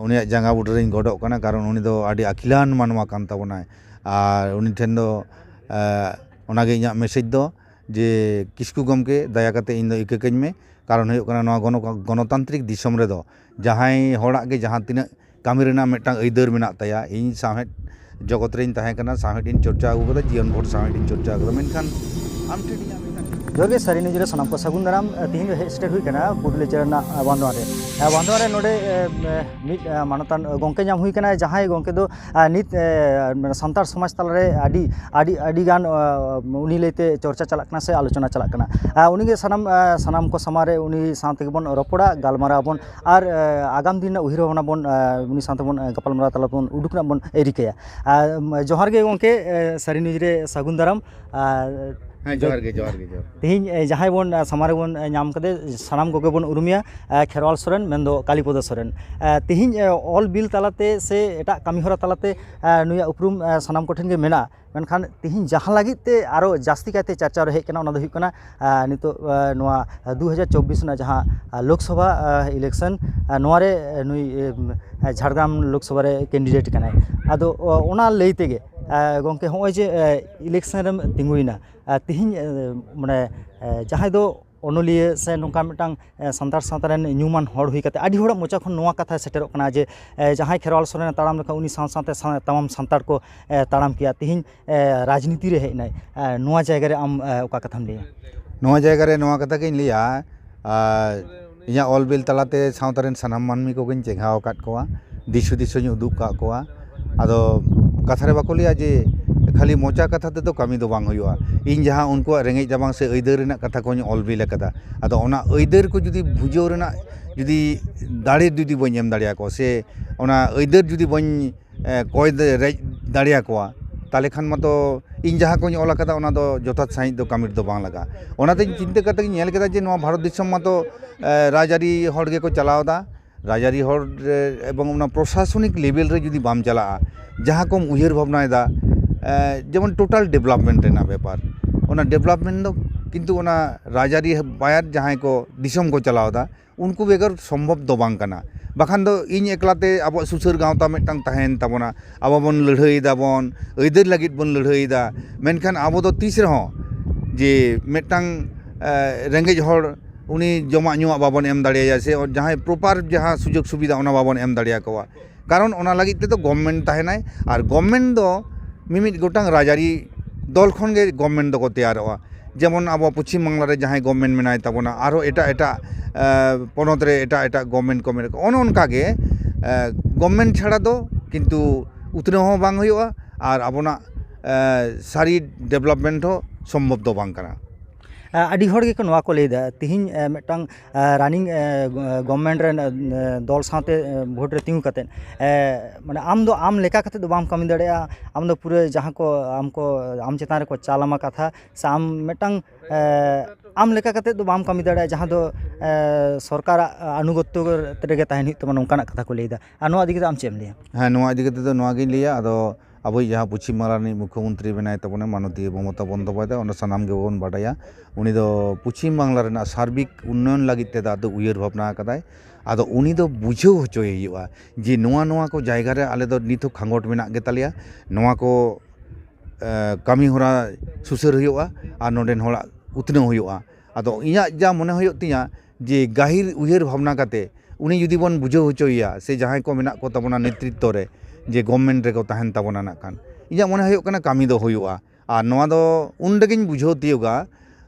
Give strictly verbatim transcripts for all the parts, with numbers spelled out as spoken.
ᱩᱱᱤᱭᱟᱜ ᱡᱟᱸᱜᱟ ᱵᱩᱴᱟᱹ ᱨᱤᱧ ᱜᱚᱰᱚᱜ ᱠᱟᱱᱟ, ᱠᱟᱨᱚᱱ ᱩᱱᱤ ᱫᱚ ᱟᱹᱰᱤ ᱟᱹᱠᱤᱞᱟᱱ ᱢᱟᱱᱣᱟ ᱠᱟᱱ ᱛᱟᱵᱚᱱᱟᱭ᱾ ᱟᱨ ᱩᱱᱤ ᱴᱷᱮᱱ ᱫᱚ, ᱮ, ᱚᱱᱟᱜᱮ ᱤᱧᱟᱹᱜ ᱢᱮᱥᱮᱡᱽ ᱫᱚ, ᱡᱮ ᱠᱤᱥᱠᱩ ᱜᱚᱢᱠᱮ, ᱫᱟᱭᱟ ᱠᱟᱛᱮ ᱤᱧ ᱫᱚ ᱤᱠᱟᱹ ᱠᱟᱹᱧ ᱢᱮ᱾ ᱠᱟᱨᱚᱱ ᱦᱩᱭᱩᱜ ᱠᱟᱱᱟ, ᱱᱚᱣᱟ ᱜᱚᱱᱚ-, ᱜᱚᱱᱚᱛᱟᱱᱛᱨᱤᱠ ᱫᱤᱥᱚᱢ ᱨᱮᱫᱚ ᱡᱟᱦᱟᱸᱭ ᱦᱚᱲᱟᱜ ᱜᱮ ᱡᱟᱦᱟᱸ ᱛᱤᱱᱟᱹᱜ ᱠᱟᱹᱢᱤ ᱨᱮᱱᱟᱜ ᱢᱤᱫᱴᱟᱝ ᱟᱹᱭᱫᱟᱹᱨ ᱢᱮᱱᱟᱜ ᱛᱟᱭᱟ, ᱤᱧ ᱥᱟᱶᱦᱮᱫ ᱡᱚᱜᱚᱛ ᱨᱮᱧ ᱛᱟᱦᱮᱸ ᱠᱟᱱᱟ, ᱥᱟᱶᱦᱮᱫ ᱤᱧ ᱪᱚᱨᱪᱟ ᱟᱹᱜᱩ ᱠᱟᱫᱟ, ᱡᱤᱭᱚᱱ ᱵᱷᱳᱨ ᱥᱟᱶᱦᱮᱫ ᱤᱧ ᱪᱚᱨᱪᱟ ᱟᱠᱟᱫᱟ, ᱢᱮᱱᱠᱷᱟᱱ ᱟᱢ ᱴᱷᱮᱱ ᱤᱧᱟᱹᱜ ᱢᱤᱫᱴᱟᱝ ᱡᱚᱦᱟᱨ ᱜᱮ, ᱥᱟᱹᱨᱤ ᱱᱤᱭᱩᱡᱽ ᱨᱮ ᱥᱟᱱᱟᱢ ᱠᱚ ᱥᱟᱹᱜᱩᱱ ᱫᱟᱨᱟᱢ᱾ ᱛᱤᱦᱤᱧ ᱫᱚ ᱦᱮᱡ ᱥᱮᱴᱮᱨ ᱦᱩᱭ ᱠᱟᱱᱟ ᱯᱩᱨᱩᱞᱤᱭᱟᱹ ᱡᱮᱞᱟ ᱨᱮᱱᱟᱜ ᱵᱟᱸᱫᱷᱣᱟᱱ ᱨᱮ᱾ ᱵᱟᱸᱫᱷᱣᱟᱱ ᱨᱮ ᱱᱚᱰᱮ ᱢᱤᱫ ᱢᱟᱱᱚᱛᱟᱱ ᱜᱚᱢᱠᱮ ᱧᱟᱢ ᱦᱩᱭ ᱠᱟᱱᱟ, ᱡᱟᱦᱟᱸᱭ ᱜᱚᱢᱠᱮ ᱫᱚ ᱱᱤᱛ ᱥᱟᱱᱛᱟᱲ ᱥᱚᱢᱟᱡᱽ ᱛᱟᱞᱟᱨᱮ ᱟᱹᱰᱤ ᱟᱹᱰᱤ ᱟᱹᱰᱤ ᱜᱟᱱ ᱩᱱᱤ ᱞᱟᱹᱭᱛᱮ ᱪᱚᱨᱪᱟ ᱪᱟᱞᱟᱜ ᱠᱟᱱᱟ ᱥᱮ ᱟᱞᱳᱪᱚᱱᱟ ᱪᱟᱞᱟᱜ ᱠᱟᱱᱟ᱾ ᱩᱱᱤᱜᱮ ᱥᱟᱱᱟᱢ ᱥᱟᱱᱟᱢ ᱠᱚ ᱥᱟᱢᱟᱝ ᱨᱮ ᱩᱱᱤ ᱥᱟᱶ ᱛᱮᱜᱮ ᱵᱚᱱ ᱨᱚᱯᱚᱲᱟ, ᱜᱟᱞᱢᱟᱨᱟᱣ ᱟᱵᱚᱱ, ᱟᱨ ᱟᱜᱟᱢ ᱫᱤᱱ ᱨᱮᱱᱟᱜ ᱩᱭᱦᱟᱹᱨ ᱵᱷᱟᱵᱽᱱᱟ ᱵᱚᱱ ᱩᱱᱤ ᱥᱟᱶ ᱛᱮᱵᱚᱱ ᱜᱟᱯᱟᱞᱢᱟᱨᱟᱣ ᱛᱟᱞᱟ ᱛᱮᱵᱚᱱ ᱩᱰᱩᱠ ᱨᱮᱱᱟᱜ ᱵᱚᱱ ᱨᱤᱠᱟᱹᱭᱟ᱾ ᱡᱚᱦᱟᱨ ᱜᱮ ᱜᱚᱢᱠᱮ, ᱥᱟᱹᱨᱤ ᱱᱤᱭᱩᱡᱽ ᱨᱮ ᱥᱟᱹᱜᱩᱱ ᱫᱟᱨᱟᱢ᱾ ᱟᱨ ᱦᱮᱸ, ᱡᱚᱦᱟᱨ ᱜᱮ, ᱡᱚᱦᱟᱨ ᱜᱮ, ᱡᱚᱦᱟᱨ᱾ ᱛᱮᱦᱮᱧ ᱡᱟᱦᱟᱸᱭ ᱵᱚᱱ ᱥᱟᱢᱟᱝ ᱨᱮᱵᱚᱱ ᱧᱟᱢ ᱠᱟᱫᱮ, ᱥᱟᱱᱟᱢ ᱠᱚᱜᱮ ᱵᱚᱱ ᱩᱨᱩᱢᱮᱭᱟ, ᱠᱷᱮᱨᱣᱟᱞ ᱥᱚᱨᱮᱱ, ᱢᱮᱱᱫᱚ ᱠᱟᱞᱤᱯᱚᱫᱚ ᱥᱚᱨᱮᱱ᱾ ᱛᱮᱦᱮᱧ ᱚᱞ ᱵᱤᱞ ᱛᱟᱞᱟᱛᱮ ᱥᱮ ᱮᱴᱟᱜ ᱠᱟᱹᱢᱤ ᱦᱚᱨᱟ ᱛᱟᱞᱟᱛᱮ ᱱᱩᱭᱟᱜ ᱩᱯᱨᱩᱢ ᱥᱟᱱᱟᱢ ᱠᱚᱴᱷᱮᱱ ᱜᱮ ᱢᱮᱱᱟᱜᱼᱟ, ᱢᱮᱱᱠᱷᱟᱱ ᱛᱮᱦᱮᱧ ᱡᱟᱦᱟᱸ ᱞᱟᱹᱜᱤᱫ ᱛᱮ ᱟᱨᱚ ᱡᱟᱹᱥᱛᱤ ᱠᱟᱭᱛᱮ ᱪᱟᱨᱪᱟ ᱨᱮ ᱦᱮᱡ ᱠᱟᱱᱟ, ᱚᱱᱟ ᱫᱚ ᱦᱩᱭᱩᱜ ᱠᱟᱱᱟ ᱱᱤᱛᱚᱜ ᱱᱚᱣᱟ ᱫᱩ ᱦᱟᱡᱟᱨ ᱪᱚᱵᱵᱤᱥ ᱨᱮᱱᱟᱜ ᱡᱟᱦᱟᱸ ᱞᱳᱠᱥᱚᱵᱷᱟ ᱤᱞᱮᱠᱥᱚᱱ, ᱱᱚᱣᱟᱨᱮ ᱱᱩᱭ ᱡᱷᱟᱲᱜᱨᱟᱢ ᱞᱳᱠᱥᱚᱵᱷᱟ ᱨᱮ ᱠᱮᱱᱰᱤᱰᱮᱴ ᱠᱟᱱᱟᱭ᱾ ᱟᱫᱚ ᱚᱱᱟ ᱞᱟᱹᱭ ᱛᱮᱜᱮ ᱜᱚᱢᱠᱮ, ᱦᱚᱸᱜᱼᱚᱭ ᱡᱮ ᱤᱞᱮᱠᱥᱚᱱ ᱨᱮᱢ ᱛᱤᱸᱜᱩᱭᱮᱱᱟ, ᱛᱮᱦᱮᱧ ᱢᱟᱱᱮ ᱡᱟᱦᱟᱸᱭ ᱫᱚ ᱚᱱᱚᱞᱤᱭᱟᱹ ᱥᱮ ᱱᱚᱝᱠᱟ ᱢᱤᱫᱴᱟᱝ ᱥᱟᱱᱛᱟᱲ ᱥᱟᱶᱛᱟ ᱨᱮᱱ ᱧᱩᱢᱟᱱ ᱦᱚᱲ ᱦᱩᱭ ᱠᱟᱛᱮ ᱟᱹᱰᱤ ᱦᱚᱲᱟᱜ ᱢᱚᱪᱟ ᱠᱷᱚᱱ ᱱᱚᱣᱟ ᱠᱟᱛᱷᱟ ᱥᱮᱴᱮᱨᱚᱜ ᱠᱟᱱᱟ ᱡᱮ ᱡᱟᱦᱟᱸᱭ ᱠᱷᱮᱨᱣᱟᱞ ᱥᱚᱨᱮᱱᱮ ᱛᱟᱲᱟᱢ ᱞᱮᱠᱷᱟᱱ ᱩᱱᱤ ᱥᱟᱶ ᱥᱟᱶᱛᱮ ᱥᱟ-, ᱛᱟᱢᱟᱢ ᱥᱟᱱᱛᱟᱲ ᱠᱚ ᱛᱟᱲᱟᱢ ᱠᱮᱭᱟ᱾ ᱛᱮᱦᱮᱧ ᱨᱟᱡᱽᱱᱤᱛᱤ ᱨᱮ ᱦᱮᱡ ᱮᱱᱟᱭ, ᱱᱚᱣᱟ ᱡᱟᱭᱜᱟ ᱨᱮ ᱟᱢ ᱚᱠᱟ ᱠᱟᱛᱷᱟᱢ ᱞᱟᱹᱭᱟ? ᱱᱚᱣᱟ ᱡᱟᱭᱜᱟ ᱨᱮ ᱱᱚᱣᱟ ᱠᱟᱛᱷᱟ ᱜᱤᱧ ᱞᱟᱹᱭᱟ, ᱟᱨ ᱤᱧᱟᱹᱜ ᱚᱞ ᱵᱤᱞ ᱛᱟᱞᱟᱛᱮ ᱥᱟᱶᱛᱟ ᱨᱮᱱ ᱥᱟᱱᱟᱢ ᱢᱟᱹᱱᱢᱤ ᱠᱚᱜᱮᱧ ᱪᱮᱸᱜᱷᱟᱣ ᱟᱠᱟᱫ ᱠᱚᱣᱟ, ᱫᱤᱥ ᱦᱩᱫᱤᱥ ᱦᱚᱧ ᱩᱫᱩᱜ ᱟᱠᱟᱫ ᱠᱚᱣᱟ᱾ ᱟᱫᱚ ᱠᱟᱛᱷᱟ ᱨᱮ ᱵᱟᱠᱚ ᱞᱟᱹᱭᱟ ᱡᱮ ᱠᱷᱟᱹᱞᱤ ᱢᱚᱪᱟ ᱠᱟᱛᱷᱟ ᱛᱮᱫᱚ ᱠᱟᱹᱢᱤ ᱫᱚ ᱵᱟᱝ ᱦᱩᱭᱩᱜᱼᱟ᱾ ᱤᱧ ᱡᱟᱦᱟᱸ ᱩᱱᱠᱩᱣᱟᱜ ᱨᱮᱸᱜᱮᱡ ᱨᱟᱵᱟᱝ ᱥᱮ ᱟᱹᱭᱫᱟᱹᱨ ᱨᱮᱱᱟᱜ ᱠᱟᱛᱷᱟ ᱠᱚᱧ ᱚᱞ ᱵᱤᱞ ᱟᱠᱟᱫᱟ, ᱟᱫᱚ ᱚᱱᱟ ᱟᱹᱭᱫᱟᱹᱨ ᱠᱚ ᱡᱩᱫᱤ ᱵᱩᱡᱷᱟᱹᱣ ᱨᱮᱱᱟᱜ ᱡᱩᱫᱤ ᱫᱟᱲᱮ ᱡᱩᱫᱤ ᱵᱟᱹᱧ ᱮᱢ ᱫᱟᱲᱮᱭᱟᱠᱚᱣᱟ ᱥᱮ ᱚᱱᱟ ᱟᱹᱭᱫᱟᱹᱨ ᱡᱩᱫᱤ ᱵᱟᱹᱧ ᱮ, ᱠᱚᱭ ᱫᱮ-, ᱨᱮᱡ ᱫᱟᱲᱮᱭᱟᱠᱚᱣᱟ, ᱛᱟᱦᱚᱞᱮ ᱠᱷᱟᱱ ᱢᱟᱛᱚ ᱤᱧ ᱡᱟᱦᱟᱸ ᱠᱚᱧ ᱚᱞ ᱟᱠᱟᱫᱟ, ᱚᱱᱟ ᱫᱚ ᱡᱚᱛᱷᱟᱛ ᱥᱟᱺᱦᱤᱡ ᱫᱚ ᱠᱟᱹᱢᱤ ᱨᱮᱫᱚ ᱵᱟᱝ ᱞᱟᱜᱟᱜᱼᱟ᱾ ᱚᱱᱟᱛᱮᱧ ᱪᱤᱱᱛᱟᱹ ᱠᱟᱛᱮ ᱜᱤᱧ ᱧᱮᱞ ᱠᱮᱫᱟ ᱡᱮ ᱱᱚᱣᱟ ᱵᱷᱟᱨᱚᱛ ᱫᱤᱥᱚᱢ ᱢᱟᱛᱚ, ᱮ, ᱨᱟᱡᱽᱟᱹᱨᱤ ᱦᱚᱲ ᱜᱮᱠᱚ ᱪᱟᱞᱟᱣ ᱮᱫᱟ᱾ ᱨᱟᱡᱽᱟᱹᱨᱤ ᱦᱚᱲ ᱨᱮ ᱮᱵᱚᱝ ᱚᱱᱟ ᱯᱨᱚᱥᱟᱥᱚᱱᱤᱠ ᱞᱮᱵᱮᱞ ᱨᱮ ᱡᱩᱫᱤ ᱵᱟᱢ ᱪᱟᱞᱟᱜᱼᱟ, ᱡᱟᱦᱟᱸ ᱠᱚᱢ ᱩᱭᱦᱟᱹᱨ ᱵᱷᱟᱵᱽᱱᱟᱭᱮᱫᱟ, ᱮ, ᱡᱮᱢᱚᱱ ᱴᱳᱴᱟᱞ ᱰᱮᱵᱷᱞᱚᱯᱢᱮᱱᱴ ᱨᱮᱱᱟᱜ ᱵᱮᱯᱟᱨ, ᱚᱱᱟ ᱰᱮᱵᱷᱞᱚᱯᱢᱮᱱᱴ ᱫᱚ ᱠᱤᱱᱛᱩ ᱚᱱᱟ ᱨᱟᱡᱽᱟᱹᱨᱤ ᱵᱟᱭᱟᱨ ᱡᱟᱦᱟᱸᱭ ᱠᱚ ᱫᱤᱥᱚᱢ ᱠᱚ ᱪᱟᱞᱟᱣ ᱮᱫᱟ, ᱩᱱᱠᱩ ᱵᱮᱜᱚᱨ ᱥᱚᱢᱵᱷᱚᱵ ᱫᱚ ᱵᱟᱝ ᱠᱟᱱᱟ᱾ ᱵᱟᱠᱷᱟᱱ ᱫᱚ ᱤᱧ ᱮᱠᱞᱟᱛᱮ ᱟᱵᱚᱣᱟᱜ ᱥᱩᱥᱟᱹᱨ ᱜᱟᱶᱛᱟ ᱢᱤᱫᱴᱟᱝ ᱛᱟᱦᱮᱸᱭᱮᱱ ᱛᱟᱵᱚᱱᱟ, ᱟᱵᱚ ᱵᱚᱱ ᱞᱟᱹᱲᱦᱟᱹᱭ ᱫᱟᱵᱚᱱ, ᱟᱹᱭᱫᱟᱹᱨ ᱞᱟᱹᱜᱤᱫ ᱵᱚᱱ ᱞᱟᱹᱲᱦᱟᱹᱭ ᱫᱟ, ᱢᱮᱱᱠᱷᱟᱱ ᱟᱵᱚ ᱫᱚ ᱛᱤᱥ ᱨᱮᱦᱚᱸ ᱡᱮ ᱢᱤᱫᱴᱟᱝ ᱨᱮᱸᱜᱮᱡ ᱦᱚᱲ ᱩᱱᱤ ᱡᱚᱢᱟᱜ ᱧᱩᱣᱟᱜ ᱵᱟᱵᱚᱱ ᱮᱢ ᱫᱟᱲᱮᱭᱟᱭᱟ, ᱥᱮ ᱡᱟᱦᱟᱸᱭ ᱯᱨᱚᱯᱟᱨ ᱡᱟᱦᱟᱸ ᱥᱩᱡᱳᱜᱽ ᱥᱩᱵᱤᱫᱷᱟ ᱚᱱᱟ ᱵᱟᱵᱚᱱ ᱮᱢ ᱫᱟᱲᱮᱭᱟᱠᱚᱣᱟ᱾ ᱠᱟᱨᱚᱱ ᱚᱱᱟ ᱞᱟᱹᱜᱤᱫ ᱛᱮᱫᱚ ᱜᱚᱵᱷᱢᱮᱱᱴ ᱛᱟᱦᱮᱱᱟᱭ, ᱟᱨ ᱜᱚᱵᱷᱢᱮᱱᱴ ᱫᱚ ᱢᱤᱢᱤᱫ ᱜᱚᱴᱟᱝ ᱨᱟᱡᱽᱟᱹᱨᱤ ᱫᱚᱞ ᱠᱷᱚᱱ ᱜᱮ ᱜᱚᱵᱷᱢᱮᱱᱴ ᱫᱚᱠᱚ ᱛᱮᱭᱟᱨᱚᱜᱼᱟ᱾ ᱡᱮᱢᱚᱱ ᱟᱵᱚ ᱯᱚᱪᱷᱤᱢ ᱵᱟᱝᱞᱟ ᱨᱮ ᱡᱟᱦᱟᱸᱭ ᱜᱚᱵᱷᱢᱮᱱᱴ ᱢᱮᱱᱟᱭ ᱛᱟᱵᱚᱱᱟ, ᱟᱨᱦᱚᱸ ᱮᱴᱟᱜ ᱮᱴᱟᱜ ᱯᱚᱱᱚᱛ ᱨᱮ ᱮᱴᱟᱜ ᱮᱴᱟᱜ ᱜᱚᱵᱷᱢᱮᱱᱴ ᱠᱚ ᱢᱮᱱᱟᱜ ᱠᱚᱣᱟ᱾ ᱚᱱᱮ ᱚᱱᱠᱟ ᱜᱮ ᱜᱚᱵᱷᱢᱮᱱᱴ ᱪᱷᱟᱲᱟ ᱫᱚ ᱠᱤᱱᱛᱩ ᱩᱛᱱᱟᱹᱣ ᱦᱚᱸ ᱵᱟᱝ ᱦᱩᱭᱩᱜᱼᱟ, ᱟᱨ ᱟᱵᱚᱱᱟᱜ ᱥᱟᱹᱨᱤ ᱰᱮᱵᱷᱞᱚᱯᱢᱮᱱᱴ ᱦᱚᱸ ᱥᱚᱢᱵᱷᱚᱵ ᱫᱚ ᱵᱟᱝ ᱠᱟᱱᱟ᱾ ᱟᱹᱰᱤ ᱦᱚᱲ ᱜᱮᱠᱚ ᱱᱚᱣᱟ ᱠᱚ ᱞᱟᱹᱭᱫᱟ, ᱛᱤᱦᱤᱧ ᱢᱤᱫᱴᱟᱝ ᱨᱟᱱᱤᱝ ᱜᱚᱵᱷᱢᱮᱱᱴ ᱨᱮᱱ ᱫᱚᱞ ᱥᱟᱶᱛᱮ ᱵᱷᱳᱴ ᱨᱮ ᱛᱤᱸᱜᱩ ᱠᱟᱛᱮᱫ, ᱢᱟᱱᱮ ᱟᱢ ᱫᱚ ᱟᱢ ᱞᱮᱠᱟ ᱠᱟᱛᱮᱫ ᱫᱚ ᱵᱟᱢ ᱠᱟᱹᱢᱤ ᱫᱟᱲᱮᱭᱟᱜᱼᱟ᱾ ᱟᱢ ᱫᱚ ᱯᱩᱨᱟᱹ ᱡᱟᱦᱟᱸ ᱠᱚ ᱟᱢ ᱠᱚ ᱟᱢ ᱪᱮᱛᱟᱱ ᱨᱮᱠᱚ ᱪᱟᱞ ᱟᱢᱟ ᱠᱟᱛᱷᱟ, ᱥᱮ ᱟᱢ ᱢᱤᱫᱴᱟᱝ ᱟᱢ ᱞᱮᱠᱟ ᱠᱟᱛᱮᱫ ᱫᱚ ᱵᱟᱢ ᱠᱟᱹᱢᱤ ᱫᱟᱲᱮᱭᱟᱜᱼᱟ, ᱡᱟᱦᱟᱸ ᱫᱚ ᱥᱚᱨᱠᱟᱨᱟᱜ ᱟᱱᱩᱜᱚᱛᱛᱚ ᱨᱮᱜᱮ ᱛᱟᱦᱮᱱ ᱦᱩᱭᱩᱜ ᱛᱟᱢᱟ, ᱱᱚᱝᱠᱟᱱᱟᱜ ᱠᱟᱛᱷᱟ ᱠᱚ ᱞᱟᱹᱭᱫᱟ᱾ ᱟᱨ ᱱᱚᱣᱟ ᱤᱫᱤ ᱠᱟᱛᱮᱫ ᱟᱢ ᱪᱮᱫ ᱮᱢ ᱞᱟᱹᱭᱟ? ᱦᱮᱸ, ᱱᱚᱣᱟ ᱤᱫᱤ ᱠᱟᱛᱮᱫ ᱫᱚ ᱱᱚᱣᱟ ᱜᱤᱧ ᱞᱟᱹᱭᱟ, ᱟᱫᱚ ᱟᱵᱚᱭᱤᱡ ᱡᱟᱦᱟᱸ ᱯᱚᱪᱷᱤᱢ ᱵᱟᱝᱞᱟ ᱨᱤᱱᱤᱡ ᱢᱩᱠᱷᱭᱚᱢᱚᱱᱛᱨᱤ ᱢᱮᱱᱟᱭ ᱛᱟᱵᱚᱱᱟ, ᱢᱟᱱᱚᱛᱤᱭᱚ ᱢᱚᱢᱚᱛᱟ ᱵᱚᱱᱫᱚᱯᱟᱫᱷᱭᱟᱭ, ᱚᱱᱟ ᱥᱟᱱᱟᱢ ᱜᱮᱵᱚᱱ ᱵᱟᱰᱟᱭᱟ᱾ ᱩᱱᱤ ᱫᱚ ᱯᱚᱪᱷᱤᱢ ᱵᱟᱝᱞᱟ ᱨᱮᱱᱟᱜ ᱥᱟᱨᱵᱤᱠ ᱩᱱᱱᱚᱭᱚᱱ ᱞᱟᱹᱜᱤᱫ ᱛᱮᱫᱚ ᱟᱫᱚ ᱩᱭᱦᱟᱹᱨ ᱵᱷᱟᱵᱽᱱᱟ ᱟᱠᱟᱫᱟᱭ᱾ ᱟᱫᱚ ᱩᱱᱤ ᱫᱚ ᱵᱩᱡᱷᱟᱹᱣ ᱦᱚᱪᱚᱭᱮ ᱦᱩᱭᱩᱜᱼᱟ ᱡᱮ ᱱᱚᱣᱟ, ᱱᱚᱣᱟ ᱠᱚ ᱡᱟᱭᱜᱟ ᱨᱮ ᱟᱞᱮ ᱫᱚ ᱱᱤᱛ ᱦᱚᱸ ᱠᱷᱟᱸᱜᱚᱴ ᱢᱮᱱᱟᱜ ᱜᱮᱛᱟᱞᱮᱭᱟ, ᱱᱚᱣᱟ ᱠᱚ ᱠᱟᱹᱢᱤ ᱦᱚᱨᱟ ᱥᱩᱥᱟᱹᱨ ᱦᱩᱭᱩᱜᱼᱟ ᱟᱨ ᱱᱚᱰᱮᱱ ᱦᱚᱲᱟᱜ ᱩᱛᱱᱟᱹᱣ ᱦᱩᱭᱩᱜᱼᱟ᱾ ᱟᱫᱚ ᱤᱧᱟᱹᱜ ᱡᱟ ᱢᱚᱱᱮ ᱦᱩᱭᱩᱜ ᱛᱤᱧᱟᱹ ᱡᱮ ᱜᱟᱹᱦᱤᱨ ᱩᱭᱦᱟᱹᱨ ᱵᱷᱟᱵᱽᱱᱟ ᱠᱟᱛᱮ ᱩᱱᱤ ᱡᱩᱫᱤ ᱵᱚᱱ ᱵᱩᱡᱷᱟᱹᱣ ᱦᱚᱪᱚᱭᱮᱭᱟ, ᱥᱮ ᱡᱟᱦᱟᱸᱭ ᱠᱚ ᱢᱮᱱᱟᱜ ᱠᱚ ᱛᱟᱵᱚᱱᱟ ᱱᱮᱛᱨᱤᱛᱛᱚ ᱨᱮ, ᱡᱮ ᱜᱚᱵᱷᱢᱮᱱᱴ ᱨᱮᱠᱚ ᱛᱟᱦᱮᱱ ᱛᱟᱵᱚᱱᱟ ᱱᱟᱜ ᱠᱷᱟᱱ, ᱤᱧᱟᱹᱜ ᱢᱚᱱᱮ ᱦᱩᱭᱩᱜ ᱠᱟᱱᱟ ᱠᱟᱹᱢᱤ ᱫᱚ ᱦᱩᱭᱩᱜᱼᱟ᱾ ᱟᱨ ᱱᱚᱣᱟ ᱫᱚ ᱩᱱ ᱨᱮᱜᱮᱧ ᱵᱩᱡᱷᱟᱹᱣ ᱛᱤᱭᱳᱜᱟ,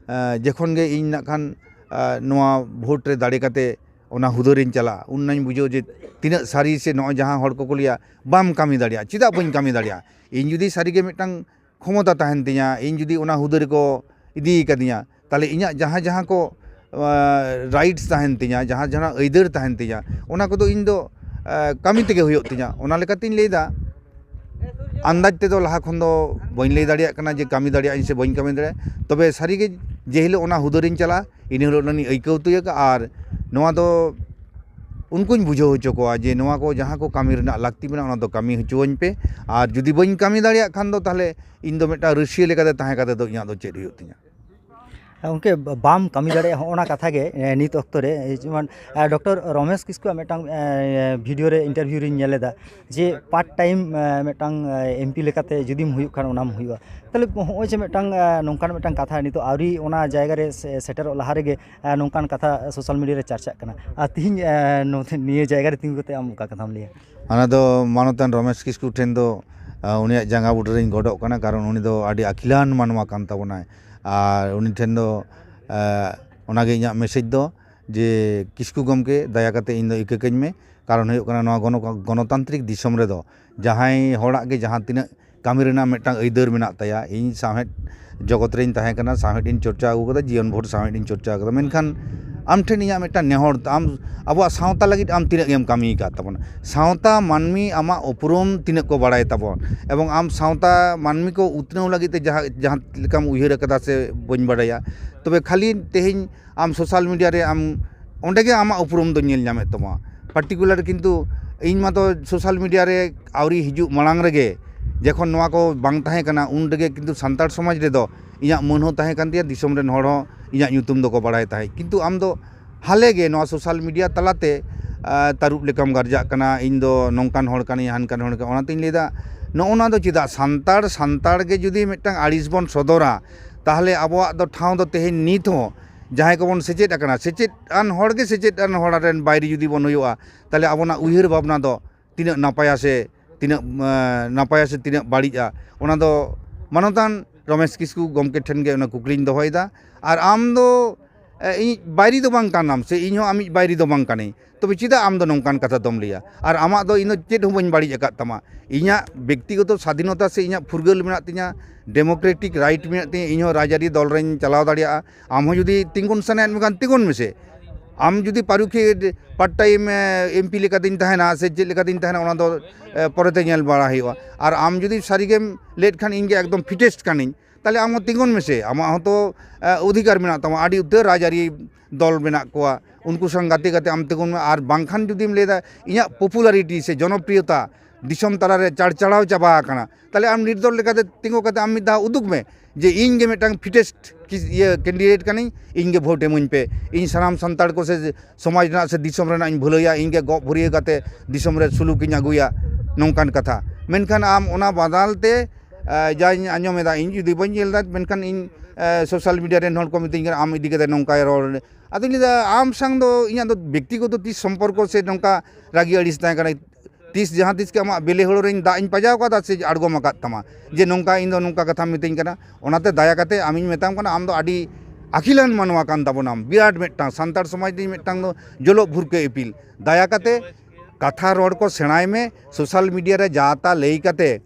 ᱡᱚᱠᱷᱚᱱ ᱜᱮ ᱤᱧ ᱱᱟᱜ ᱠᱷᱟᱱ ᱱᱚᱣᱟ ᱵᱷᱳᱴ ᱨᱮ ᱫᱟᱲᱮ ᱠᱟᱛᱮ ᱚᱱᱟ ᱦᱩᱫᱟᱹ ᱨᱤᱧ ᱪᱟᱞᱟᱜᱼᱟ, ᱩᱱ ᱱᱟᱧ ᱵᱩᱡᱷᱟᱹᱣ ᱡᱮ ᱛᱤᱱᱟᱹᱜ ᱥᱟᱹᱨᱤ ᱥᱮ ᱱᱚᱜᱼᱚᱭ ᱡᱟᱦᱟᱸ ᱦᱚᱲ ᱠᱚᱠᱚ ᱞᱟᱹᱭᱟ ᱵᱟᱢ ᱠᱟᱹᱢᱤ ᱫᱟᱲᱮᱭᱟᱜᱼᱟ, ᱪᱮᱫᱟᱜ ᱵᱟᱹᱧ ᱠᱟᱹᱢᱤ ᱫᱟᱲᱮᱭᱟᱜᱼᱟ? ᱤᱧ ᱡᱩᱫᱤ ᱥᱟᱹᱨᱤᱜᱮ ᱢᱤᱫᱴᱟᱝ ᱠᱷᱚᱢᱚᱛᱟ ᱛᱟᱦᱮᱱ ᱛᱤᱧᱟ, ᱤᱧ ᱡᱩᱫᱤ ᱚᱱᱟ ᱦᱩᱫᱟᱹ ᱨᱮᱠᱚ ᱤᱫᱤ ᱠᱟᱫᱤᱧᱟ, ᱛᱟᱦᱚᱞᱮ ᱤᱧᱟᱹᱜ ᱡᱟᱦᱟᱸ ᱡᱟᱦᱟᱸ ᱠᱚ ᱨᱟᱭᱤᱴᱥ ᱛᱟᱦᱮᱱ ᱛᱤᱧᱟ, ᱡᱟᱦᱟᱸ ᱡᱟᱦᱟᱸ ᱟᱹᱭᱫᱟᱹᱨ ᱛᱟᱦᱮᱱ ᱛᱤᱧᱟ, ᱚᱱᱟ ᱠᱚᱫᱚ ᱤᱧ ᱫᱚ ᱠᱟᱹᱢᱤ ᱛᱮᱜᱮ ᱦᱩᱭᱩᱜ ᱛᱤᱧᱟ᱾ ᱚᱱᱟ ᱞᱮᱠᱟᱛᱤᱧ ᱞᱟᱹᱭᱫᱟ, ᱟᱱᱫᱟᱡᱽ ᱛᱮᱫᱚ ᱞᱟᱦᱟ ᱠᱷᱚᱱ ᱫᱚ ᱵᱟᱹᱧ ᱞᱟᱹᱭ ᱫᱟᱲᱮᱭᱟᱜ ᱠᱟᱱᱟ ᱡᱮ ᱠᱟᱹᱢᱤ ᱫᱟᱲᱮᱭᱟᱜ ᱟᱹᱧ ᱥᱮ ᱵᱟᱹᱧ ᱠᱟᱹᱢᱤ ᱫᱟᱲᱮᱭᱟᱜᱼᱟ᱾ ᱛᱚᱵᱮ ᱥᱟᱹᱨᱤᱜᱮ ᱡᱮ ᱦᱤᱞᱳᱜ ᱚᱱᱟ ᱦᱩᱫᱟᱹ ᱨᱤᱧ ᱪᱟᱞᱟᱜᱼᱟ, ᱤᱱᱟᱹ ᱦᱤᱞᱳᱜ ᱱᱟᱹᱧ ᱟᱹᱭᱠᱟᱹᱣ ᱛᱤᱭᱳᱜᱟ᱾ ᱟᱨ ᱱᱚᱣᱟ ᱫᱚ ᱩᱱᱠᱩᱧ ᱵᱩᱡᱷᱟᱹᱣ ᱦᱚᱪᱚ ᱠᱚᱣᱟ ᱡᱮ ᱱᱚᱣᱟ ᱠᱚ ᱡᱟᱦᱟᱸ ᱠᱚ ᱠᱟᱹᱢᱤ ᱨᱮᱱᱟᱜ ᱞᱟᱹᱠᱛᱤ ᱢᱮᱱᱟᱜᱼᱟ, ᱚᱱᱟ ᱫᱚ ᱠᱟᱹᱢᱤ ᱦᱚᱪᱚᱣᱟᱹᱧ ᱯᱮ᱾ ᱟᱨ ᱡᱩᱫᱤ ᱵᱟᱹᱧ ᱠᱟᱹᱢᱤ ᱫᱟᱲᱮᱭᱟᱜ ᱠᱷᱟᱱ ᱫᱚ ᱛᱟᱦᱚᱞᱮ ᱤᱧ ᱫᱚ ᱢᱤᱫᱴᱟᱝ ᱨᱟᱹᱥᱤᱭᱟᱹ ᱞᱮᱠᱟᱛᱮ ᱛᱟᱦᱮᱸ ᱠᱟᱛᱮ ᱫᱚ ᱤᱧᱟᱹᱜ ᱫᱚ ᱪᱮᱫ ᱦᱩᱭᱩᱜ ᱛᱤᱧᱟ? ᱜᱚᱢᱠᱮ, ᱵᱟᱢ ᱠᱟᱹᱢᱤ ᱫᱟᱲᱮᱭᱟᱜᱼᱟ, ᱦᱚᱸᱜᱼᱚ ᱱᱟ ᱠᱟᱛᱷᱟ ᱜᱮ, ᱮ, ᱱᱤᱛ ᱚᱠᱛᱚ ᱨᱮ, ᱮ, ᱡᱮᱢᱚᱱ, ᱮ, ᱰᱚᱠᱴᱚᱨ ᱨᱚᱢᱮᱥ ᱠᱤᱥᱠᱩᱣᱟᱜ ᱢᱤᱫᱴᱟᱝ, ᱮ, ᱵᱷᱤᱰᱤᱭᱳ ᱨᱮ, ᱤᱱᱴᱟᱨᱵᱷᱤᱭᱩ ᱨᱤᱧ ᱧᱮᱞ ᱞᱮᱫᱟ ᱡᱮ ᱯᱟᱨᱴ ᱴᱟᱭᱤᱢ, ᱮ, ᱢᱤᱫᱴᱟᱝ, ᱮ, ᱮᱢ ᱯᱤ ᱞᱮᱠᱟᱛᱮ ᱡᱩᱫᱤᱢ ᱦᱩᱭᱩᱜ ᱠᱷᱟᱱ ᱚᱱᱟᱢ ᱦᱩᱭᱩᱜᱼᱟ᱾ ᱛᱟᱦᱚᱞᱮ ᱦᱚᱸᱜᱼᱚᱭ ᱡᱮ ᱢᱤᱫᱴᱟᱝ, ᱮ, ᱱᱚᱝᱠᱟᱱ ᱢᱤᱫᱴᱟᱝ ᱠᱟᱛᱷᱟ ᱱᱤᱛᱚᱜ ᱟᱹᱣᱨᱤ ᱚᱱᱟ ᱡᱟᱭᱜᱟ ᱨᱮ ᱥᱮ-, ᱥᱮᱴᱮᱨᱚᱜ ᱞᱟᱦᱟ ᱨᱮᱜᱮ, ᱮ, ᱱᱚᱝᱠᱟᱱ ᱠᱟᱛᱷᱟ ᱥᱳᱥᱟᱞ ᱢᱤᱰᱤᱭᱟ ᱨᱮ ᱪᱟᱨᱪᱟᱜ ᱠᱟᱱᱟ᱾ ᱟᱨ ᱛᱤᱦᱤᱧ, ᱮ, ᱱᱚᱛᱮ ᱱᱤᱭᱟᱹ ᱡᱟᱭᱜᱟ ᱨᱮ ᱛᱤᱸᱜᱩ ᱠᱟᱛᱮ ᱟᱢ ᱚᱠᱟ ᱠᱟᱛᱷᱟᱢ ᱞᱟᱹᱭᱟ? ᱚᱱᱟ ᱫᱚ ᱢᱟᱱᱚᱛᱟᱱ ᱨᱚᱢᱮᱥ ᱠᱤᱥᱠᱩ ᱴᱷᱮᱱ ᱫᱚ, ᱟ, ᱩᱱᱤᱭᱟᱜ ᱡᱟᱸᱜᱟ ᱵᱩᱴᱟᱹ ᱨᱤᱧ ᱜᱚᱰᱚᱜ ᱠᱟᱱᱟ, ᱠᱟᱨᱚᱱ ᱩᱱᱤ ᱫᱚ ᱟᱹᱰᱤ ᱟᱹᱠᱤᱞᱟᱱ ᱢᱟᱱᱣᱟ ᱠᱟᱱ ᱛᱟᱵᱚᱱᱟᱭ᱾ ᱟᱨ ᱩᱱᱤ ᱴᱷᱮᱱ ᱫᱚ, ᱟ, ᱚᱱᱟᱜᱮ ᱤᱧᱟᱹᱜ ᱢᱮᱥᱮᱡᱽ ᱫᱚ, ᱡᱮ ᱠᱤᱥᱠᱩ ᱜᱚᱢᱠᱮ, ᱫᱟᱭᱟ ᱠᱟᱛᱮ ᱤᱧ ᱫᱚ ᱤᱠᱟᱹ ᱠᱟᱹᱧ ᱢᱮ᱾ ᱠᱟᱨᱚᱱ ᱦᱩᱭᱩᱜ ᱠᱟᱱᱟ, ᱱᱚᱣᱟ ᱜᱚᱱᱚ-, ᱜᱚᱱᱚᱛᱟᱱᱛᱨᱤᱠ ᱫᱤᱥᱚᱢ ᱨᱮᱫᱚ ᱡᱟᱦᱟᱸᱭ ᱦᱚᱲᱟᱜ ᱜᱮ ᱡᱟᱦᱟᱸ ᱛᱤᱱᱟᱹᱜ ᱠᱟᱹᱢᱤ ᱨᱮᱱᱟᱜ ᱢᱤᱫᱴᱟᱝ ᱟᱹᱭᱫᱟᱹᱨ ᱢᱮᱱᱟᱜ ᱛᱟᱭᱟ, ᱤᱧ ᱥᱟᱶᱦᱮᱫ ᱡᱚᱜᱚᱛ ᱨᱤᱧ ᱛᱟᱦᱮᱸ ᱠᱟᱱᱟ, ᱥᱟᱶᱦᱮᱫ ᱤᱧ ᱪᱚᱨᱪᱟ ᱟᱹᱜᱩ ᱠᱟᱫᱟ, ᱡᱤᱭᱚᱱ ᱵᱷᱳᱨ ᱥᱟᱶᱦᱮᱫ ᱤᱧ ᱪᱚᱨᱪᱟ ᱠᱟᱫᱟ, ᱢᱮᱱᱠᱷᱟᱱ ᱟᱢ ᱴᱷᱮᱱ ᱤᱧᱟᱹᱜ ᱢᱤᱫᱴᱟᱝ ᱱᱮᱦᱚᱨ, ᱟᱢ ᱟᱵᱚᱣᱟᱜ ᱥᱟᱶᱛᱟ ᱞᱟᱹᱜᱤᱫ ᱟᱢ ᱛᱤᱱᱟᱹᱜ ᱜᱮᱢ ᱠᱟᱹᱢᱤ ᱟᱠᱟᱫ ᱛᱟᱵᱚᱱᱟ, ᱥᱟᱶᱛᱟ ᱢᱟᱹᱱᱢᱤ ᱟᱢᱟᱜ ᱩᱯᱨᱩᱢ ᱛᱤᱱᱟᱹᱜ ᱠᱚ ᱵᱟᱲᱟᱭ ᱛᱟᱵᱚᱱ, ᱮᱵᱚᱝ ᱟᱢ ᱥᱟᱶᱛᱟ ᱢᱟᱹᱱᱢᱤ ᱠᱚ ᱩᱛᱱᱟᱹᱣ ᱞᱟᱹᱜᱤᱫ ᱛᱮ ᱡᱟᱦᱟᱸ, ᱡᱟᱦᱟᱸ ᱞᱮᱠᱟᱢ ᱩᱭᱦᱟᱹᱨ ᱟᱠᱟᱫᱟ ᱥᱮ ᱵᱟᱹᱧ ᱵᱟᱲᱟᱭᱟ, ᱛᱚᱵᱮ ᱠᱷᱟᱹᱞᱤ ᱛᱮᱦᱮᱧ ᱟᱢ ᱥᱳᱥᱟᱞ ᱢᱤᱰᱤᱭᱟ ᱨᱮ ᱟᱢ ᱚᱸᱰᱮ ᱜᱮ ᱟᱢᱟᱜ ᱩᱯᱨᱩᱢ ᱫᱚ ᱧᱮᱞ ᱧᱟᱢᱮᱫ ᱛᱟᱢᱟ᱾ ᱯᱟᱨᱴᱤᱠᱩᱞᱟᱨ ᱠᱤᱱᱛᱩ ᱤᱧ ᱢᱟᱛᱚ ᱥᱳᱥᱟᱞ ᱢᱤᱰᱤᱭᱟ ᱨᱮ ᱟᱹᱣᱨᱤ ᱦᱤᱡᱩᱜ ᱢᱟᱲᱟᱝ ᱨᱮᱜᱮ, ᱡᱚᱠᱷᱚᱱ ᱱᱚᱣᱟ ᱠᱚ ᱵᱟᱝ ᱛᱟᱦᱮᱸ ᱠᱟᱱᱟ, ᱩᱱ ᱨᱮᱜᱮ ᱠᱤᱱᱛᱩ ᱥᱟᱱᱛᱟᱲ ᱥᱚᱢᱟᱡᱽ ᱨᱮᱫᱚ ᱤᱧᱟᱹᱜ ᱢᱟᱹᱱ ᱦᱚᱸ ᱛᱟᱦᱮᱸ ᱠᱟᱱ ᱛᱤᱧᱟᱹ, ᱫᱤᱥᱚᱢ ᱨᱮᱱ ᱦᱚᱲ ᱦᱚᱸ ᱤᱧᱟᱹᱜ ᱧᱩᱛᱩᱢ ᱫᱚᱠᱚ ᱵᱟᱲᱟᱭ ᱛᱟᱦᱮᱸᱫ᱾ ᱠᱤᱱᱛᱩ ᱟᱢ ᱫᱚ ᱦᱟᱞᱮ ᱜᱮ ᱱᱚᱣᱟ ᱥᱳᱥᱟᱞ ᱢᱤᱰᱤᱭᱟ ᱛᱟᱞᱟᱛᱮ, ᱟ, ᱛᱟᱹᱨᱩᱵ ᱞᱮᱠᱟᱢ ᱜᱟᱨᱡᱟᱜ ᱠᱟᱱᱟ, ᱤᱧ ᱫᱚ ᱱᱚᱝᱠᱟᱱ ᱦᱚᱲ ᱠᱟᱹᱱᱟᱹᱧ, ᱦᱟᱱᱠᱟᱱ ᱦᱚᱲ ᱠᱟᱱᱟ᱾ ᱚᱱᱟᱛᱤᱧ ᱞᱟᱹᱭᱫᱟ, ᱱᱚᱜᱼᱚ ᱱᱚᱣᱟ ᱫᱚ ᱪᱮᱫᱟᱜ? ᱥᱟᱱᱛᱟᱲ, ᱥᱟᱱᱛᱟᱲ ᱜᱮ ᱡᱩᱫᱤ ᱢᱤᱫᱴᱟᱝ ᱟᱹᱲᱤᱥ ᱵᱚᱱ ᱥᱚᱫᱚᱨᱟ, ᱛᱟᱦᱚᱞᱮ ᱟᱵᱚᱣᱟᱜ ᱫᱚ ᱴᱷᱟᱶ ᱫᱚ ᱛᱮᱦᱮᱧ ᱱᱤᱛ ᱦᱚᱸ ᱡᱟᱦᱟᱸᱭ ᱠᱚᱵᱚᱱ ᱥᱮᱪᱮᱫ ᱟᱠᱟᱱᱟ, ᱥᱮᱪᱮᱫ ᱟᱱ ᱦᱚᱲ ᱜᱮ ᱥᱮᱪᱮᱫ ᱟᱱ ᱦᱚᱲ ᱨᱮᱱ ᱵᱟᱹᱭᱨᱤ ᱡᱩᱫᱤ ᱵᱚᱱ ᱦᱩᱭᱩᱜᱼᱟ, ᱛᱟᱦᱚᱞᱮ ᱟᱵᱚᱱᱟᱜ ᱩᱭᱦᱟᱹᱨ ᱵᱷᱟᱵᱽᱱᱟ ᱫᱚ ᱛᱤᱱᱟᱹᱜ ᱱᱟᱯᱟᱭᱟ ᱥᱮ ᱛᱤᱱᱟᱹᱜ, ᱮᱸ, ᱱᱟᱯᱟᱭᱟ ᱥᱮ ᱛᱤᱱᱟᱹᱜ ᱵᱟᱹᱲᱤᱡᱼᱟ, ᱚᱱᱟ ᱫᱚ ᱢᱟᱱᱚᱛᱟᱱ ᱨᱚᱢᱮᱥ ᱠᱤᱥᱠᱩ ᱜᱚᱢᱠᱮ ᱴᱷᱮᱱ ᱜᱮ ᱚᱱᱟ ᱠᱩᱠᱞᱤᱧ ᱫᱚᱦᱚᱭᱮᱫᱟ᱾ ᱟᱨ ᱟᱢ ᱫᱚ, ᱮ, ᱤᱧᱤᱡ ᱵᱟᱹᱭᱨᱤ ᱫᱚ ᱵᱟᱝ ᱠᱟᱱᱟᱢ ᱥᱮ ᱤᱧ ᱦᱚᱸ ᱟᱢᱤᱡ ᱵᱟᱹᱭᱨᱤ ᱫᱚ ᱵᱟᱝ ᱠᱟᱹᱱᱟᱹᱧ, ᱛᱚᱵᱮ ᱪᱮᱫᱟᱜ ᱟᱢ ᱫᱚ ᱱᱚᱝᱠᱟᱱ ᱠᱟᱛᱷᱟ ᱫᱚᱢ ᱞᱟᱹᱭᱟ? ᱟᱨ ᱟᱢᱟᱜ ᱫᱚ ᱤᱧ ᱫᱚ ᱪᱮᱫ ᱦᱚᱸ ᱵᱟᱹᱧ ᱵᱟᱹᱲᱤᱡ ᱟᱠᱟᱫ ᱛᱟᱢᱟ᱾ ᱤᱧᱟᱹᱜ ᱵᱮᱠᱛᱤᱜᱚᱛᱚ ᱥᱟᱫᱷᱤᱱᱚᱛᱟ ᱥᱮ ᱤᱧᱟᱹᱜ ᱯᱷᱩᱨᱜᱟᱹᱞ ᱢᱮᱱᱟᱜ ᱛᱤᱧᱟᱹ, ᱰᱮᱢᱳᱠᱨᱮᱴᱤᱠ ᱨᱟᱭᱤᱴ ᱢᱮᱱᱟᱜ ᱛᱤᱧᱟᱹ, ᱤᱧ ᱦᱚᱸ ᱨᱟᱡᱽᱟᱹᱨᱤ ᱫᱚᱞ ᱨᱮᱧ ᱪᱟᱞᱟᱣ ᱫᱟᱲᱮᱭᱟᱜᱼᱟ᱾ ᱟᱢ ᱦᱚᱸ ᱡᱩᱫᱤ ᱛᱤᱸᱜᱩᱱ ᱥᱟᱱᱟᱭᱮᱫ ᱢᱮᱠᱷᱟᱱ ᱛᱤᱸᱜᱩᱱ ᱢᱮᱥᱮ᱾ ᱟᱢ ᱡᱩᱫᱤ ᱯᱟᱹᱨᱩᱠᱷᱤᱭᱟᱹ ᱯᱟᱨᱴ ᱴᱟᱭᱤᱢ, ᱮ, ᱮᱢ ᱯᱤ ᱞᱮᱠᱟᱛᱤᱧ ᱛᱟᱦᱮᱱᱟ ᱥᱮ ᱪᱮᱫ ᱞᱮᱠᱟᱛᱤᱧ ᱛᱟᱦᱮᱱᱟ, ᱚᱱᱟ ᱫᱚ, ᱮ, ᱯᱚᱨᱮᱛᱮ ᱧᱮᱞ ᱵᱟᱲᱟ ᱦᱩᱭᱩᱜᱼᱟ᱾ ᱟᱨ ᱟᱢ ᱡᱩᱫᱤ ᱥᱟᱹᱨᱤᱜᱮᱢ ᱞᱟᱹᱭᱮᱫ ᱠᱷᱟᱱ ᱤᱧ ᱜᱮ ᱮᱠᱫᱚᱢ ᱯᱷᱤᱴᱮᱥᱴ ᱠᱟᱹᱱᱟᱹᱧ, ᱛᱟᱦᱚᱞᱮ ᱟᱢ ᱦᱚᱸ ᱛᱤᱸᱜᱩᱱ ᱢᱮᱥᱮ᱾ ᱟᱢᱟᱜ ᱦᱚᱸᱛᱚ, ᱮ, ᱚᱫᱷᱤᱠᱟᱨ ᱢᱮᱱᱟᱜ ᱛᱟᱢᱟ᱾ ᱟᱹᱰᱤ ᱩᱛᱟᱹᱨ ᱨᱟᱡᱽᱟᱹᱨᱤ ᱫᱚᱞ ᱢᱮᱱᱟᱜ ᱠᱚᱣᱟ, ᱩᱱᱠᱩ ᱥᱟᱶ ᱜᱟᱛᱮ ᱠᱟᱛᱮ ᱟᱢ ᱛᱤᱸᱜᱩᱱ ᱢᱮ᱾ ᱟᱨ ᱵᱟᱝᱠᱷᱟᱱ ᱡᱩᱫᱤᱢ ᱞᱟᱹᱭᱫᱟ ᱤᱧᱟᱹᱜ ᱯᱚᱯᱩᱞᱟᱨᱤᱴᱤ ᱥᱮ ᱡᱚᱱᱚᱯᱨᱤᱭᱚᱛᱟ ᱫᱤᱥᱚᱢ ᱛᱟᱞᱟᱨᱮ ᱪᱟᱲᱪᱟᱲᱟᱣ ᱪᱟᱵᱟ ᱟᱠᱟᱱᱟ᱾ ᱛᱟᱦᱚᱞᱮ ᱟᱢ ᱱᱤᱨᱫᱚᱞ ᱞᱮᱠᱟᱛᱮ ᱛᱤᱸᱜᱩ ᱠᱟᱛᱮ ᱟᱢ ᱢᱤᱫ ᱫᱷᱟᱣ ᱩᱫᱩᱜᱽ ᱢᱮ ᱡᱮ ᱤᱧ ᱜᱮ ᱢᱤᱫᱴᱟᱝ ᱯᱷᱤᱴᱮᱥᱴ ᱤᱭᱟᱹ ᱠᱮᱱᱰᱤᱰᱮᱴ ᱠᱟᱹᱱᱟᱹᱧ, ᱤᱧ ᱜᱮ ᱵᱷᱳᱴ ᱮᱢᱟᱹᱧ ᱯᱮ, ᱤᱧ ᱥᱟᱱᱟᱢ ᱥᱟᱱᱛᱟᱲ ᱠᱚ ᱥᱮ ᱥᱚᱢᱟᱡᱽ ᱨᱮᱱᱟᱜ ᱥᱮ ᱫᱤᱥᱚᱢ ᱨᱮᱱᱟᱜ ᱤᱧ ᱵᱷᱟᱹᱞᱟᱹᱭᱟ, ᱤᱧ ᱜᱮ ᱜᱚᱜ ᱵᱷᱩᱨᱭᱟᱹ ᱠᱟᱛᱮ ᱫᱤᱥᱚᱢ ᱨᱮ ᱥᱩᱞᱩᱠ ᱤᱧ ᱟᱹᱜᱩᱭᱟ, ᱱᱚᱝᱠᱟᱱ ᱠᱟᱛᱷᱟ᱾ ᱢᱮᱱᱠᱷᱟᱱ ᱟᱢ ᱚᱱᱟ ᱵᱟᱫᱟᱞ ᱛᱮ ᱟᱸ, ᱡᱟᱧ ᱟᱸᱡᱚᱢ ᱮᱫᱟ, ᱤᱧ ᱡᱩᱫᱤ ᱵᱟᱹᱧ ᱧᱮᱞ ᱮᱫᱟ, ᱢᱮᱱᱠᱷᱟᱱ ᱤᱧ ᱥᱳᱥᱟᱞ ᱢᱤᱰᱤᱭᱟ ᱨᱮᱱ ᱦᱚᱲ ᱠᱚ ᱢᱤᱛᱟᱹᱧ ᱠᱟᱱᱟ, ᱟᱢ ᱤᱫᱤ ᱠᱟᱛᱮ ᱱᱚᱝᱠᱟᱭ ᱨᱚᱲ᱾ ᱟᱫᱚᱧ ᱞᱟᱹᱭᱫᱟ, ᱟᱢ ᱥᱟᱝ ᱫᱚ ᱤᱧᱟᱹᱜ ᱫᱚ ᱵᱮᱠᱛᱤᱜᱚᱛᱚ ᱛᱤᱥ ᱥᱚᱢᱯᱚᱨᱠᱚ ᱥᱮ ᱱᱚᱝᱠᱟ ᱨᱟᱹᱜᱤ ᱟᱹᱲᱤᱥ ᱛᱟᱦᱮᱸ ᱠᱟᱱᱟ? ᱛᱤᱥ ᱡᱟᱦᱟᱸ ᱛᱤᱥ ᱜᱮ ᱟᱢᱟᱜ ᱵᱮᱞᱮ ᱦᱩᱲᱩ ᱨᱮᱧ ᱫᱟᱜ ᱤᱧ ᱯᱟᱡᱟᱣ ᱠᱟᱫᱟ ᱥᱮ ᱟᱬᱜᱚᱢ ᱟᱠᱟᱫ ᱛᱟᱢᱟ ᱡᱮ ᱱᱚᱝᱠᱟ ᱤᱧ ᱫᱚ ᱱᱚᱝᱠᱟ ᱠᱟᱛᱷᱟᱢ ᱢᱤᱛᱟᱹᱧ ᱠᱟᱱᱟ? ᱚᱱᱟᱛᱮ ᱫᱟᱭᱟ ᱠᱟᱛᱮ ᱟᱢᱤᱧ ᱢᱮᱛᱟᱢ ᱠᱟᱱᱟ, ᱟᱢ ᱫᱚ ᱟᱹᱰᱤ ᱟᱹᱠᱤᱞᱟᱱ ᱢᱟᱱᱣᱟ ᱠᱟᱱ ᱛᱟᱵᱚᱱᱟᱢ, ᱵᱤᱨᱟᱴ ᱢᱤᱫᱴᱟᱝ ᱥᱟᱱᱛᱟᱲ ᱥᱚᱢᱟᱡᱽ ᱨᱤᱱᱤᱡ ᱢᱤᱫᱴᱟᱝ ᱫᱚ ᱡᱚᱞᱚᱜ ᱵᱷᱩᱨᱠᱟᱹ ᱤᱯᱤᱞ᱾ ᱫᱟᱭᱟ ᱠᱟᱛᱮ ᱠᱟᱛᱷᱟ ᱨᱚᱲ ᱠᱚ ᱥᱮᱬᱟᱭ ᱢᱮ, ᱥᱳᱥᱟᱞ ᱢᱤᱰᱤᱭᱟ ᱨᱮ ᱡᱟ ᱛᱟ ᱞᱟᱹᱭ ᱠᱟᱛᱮ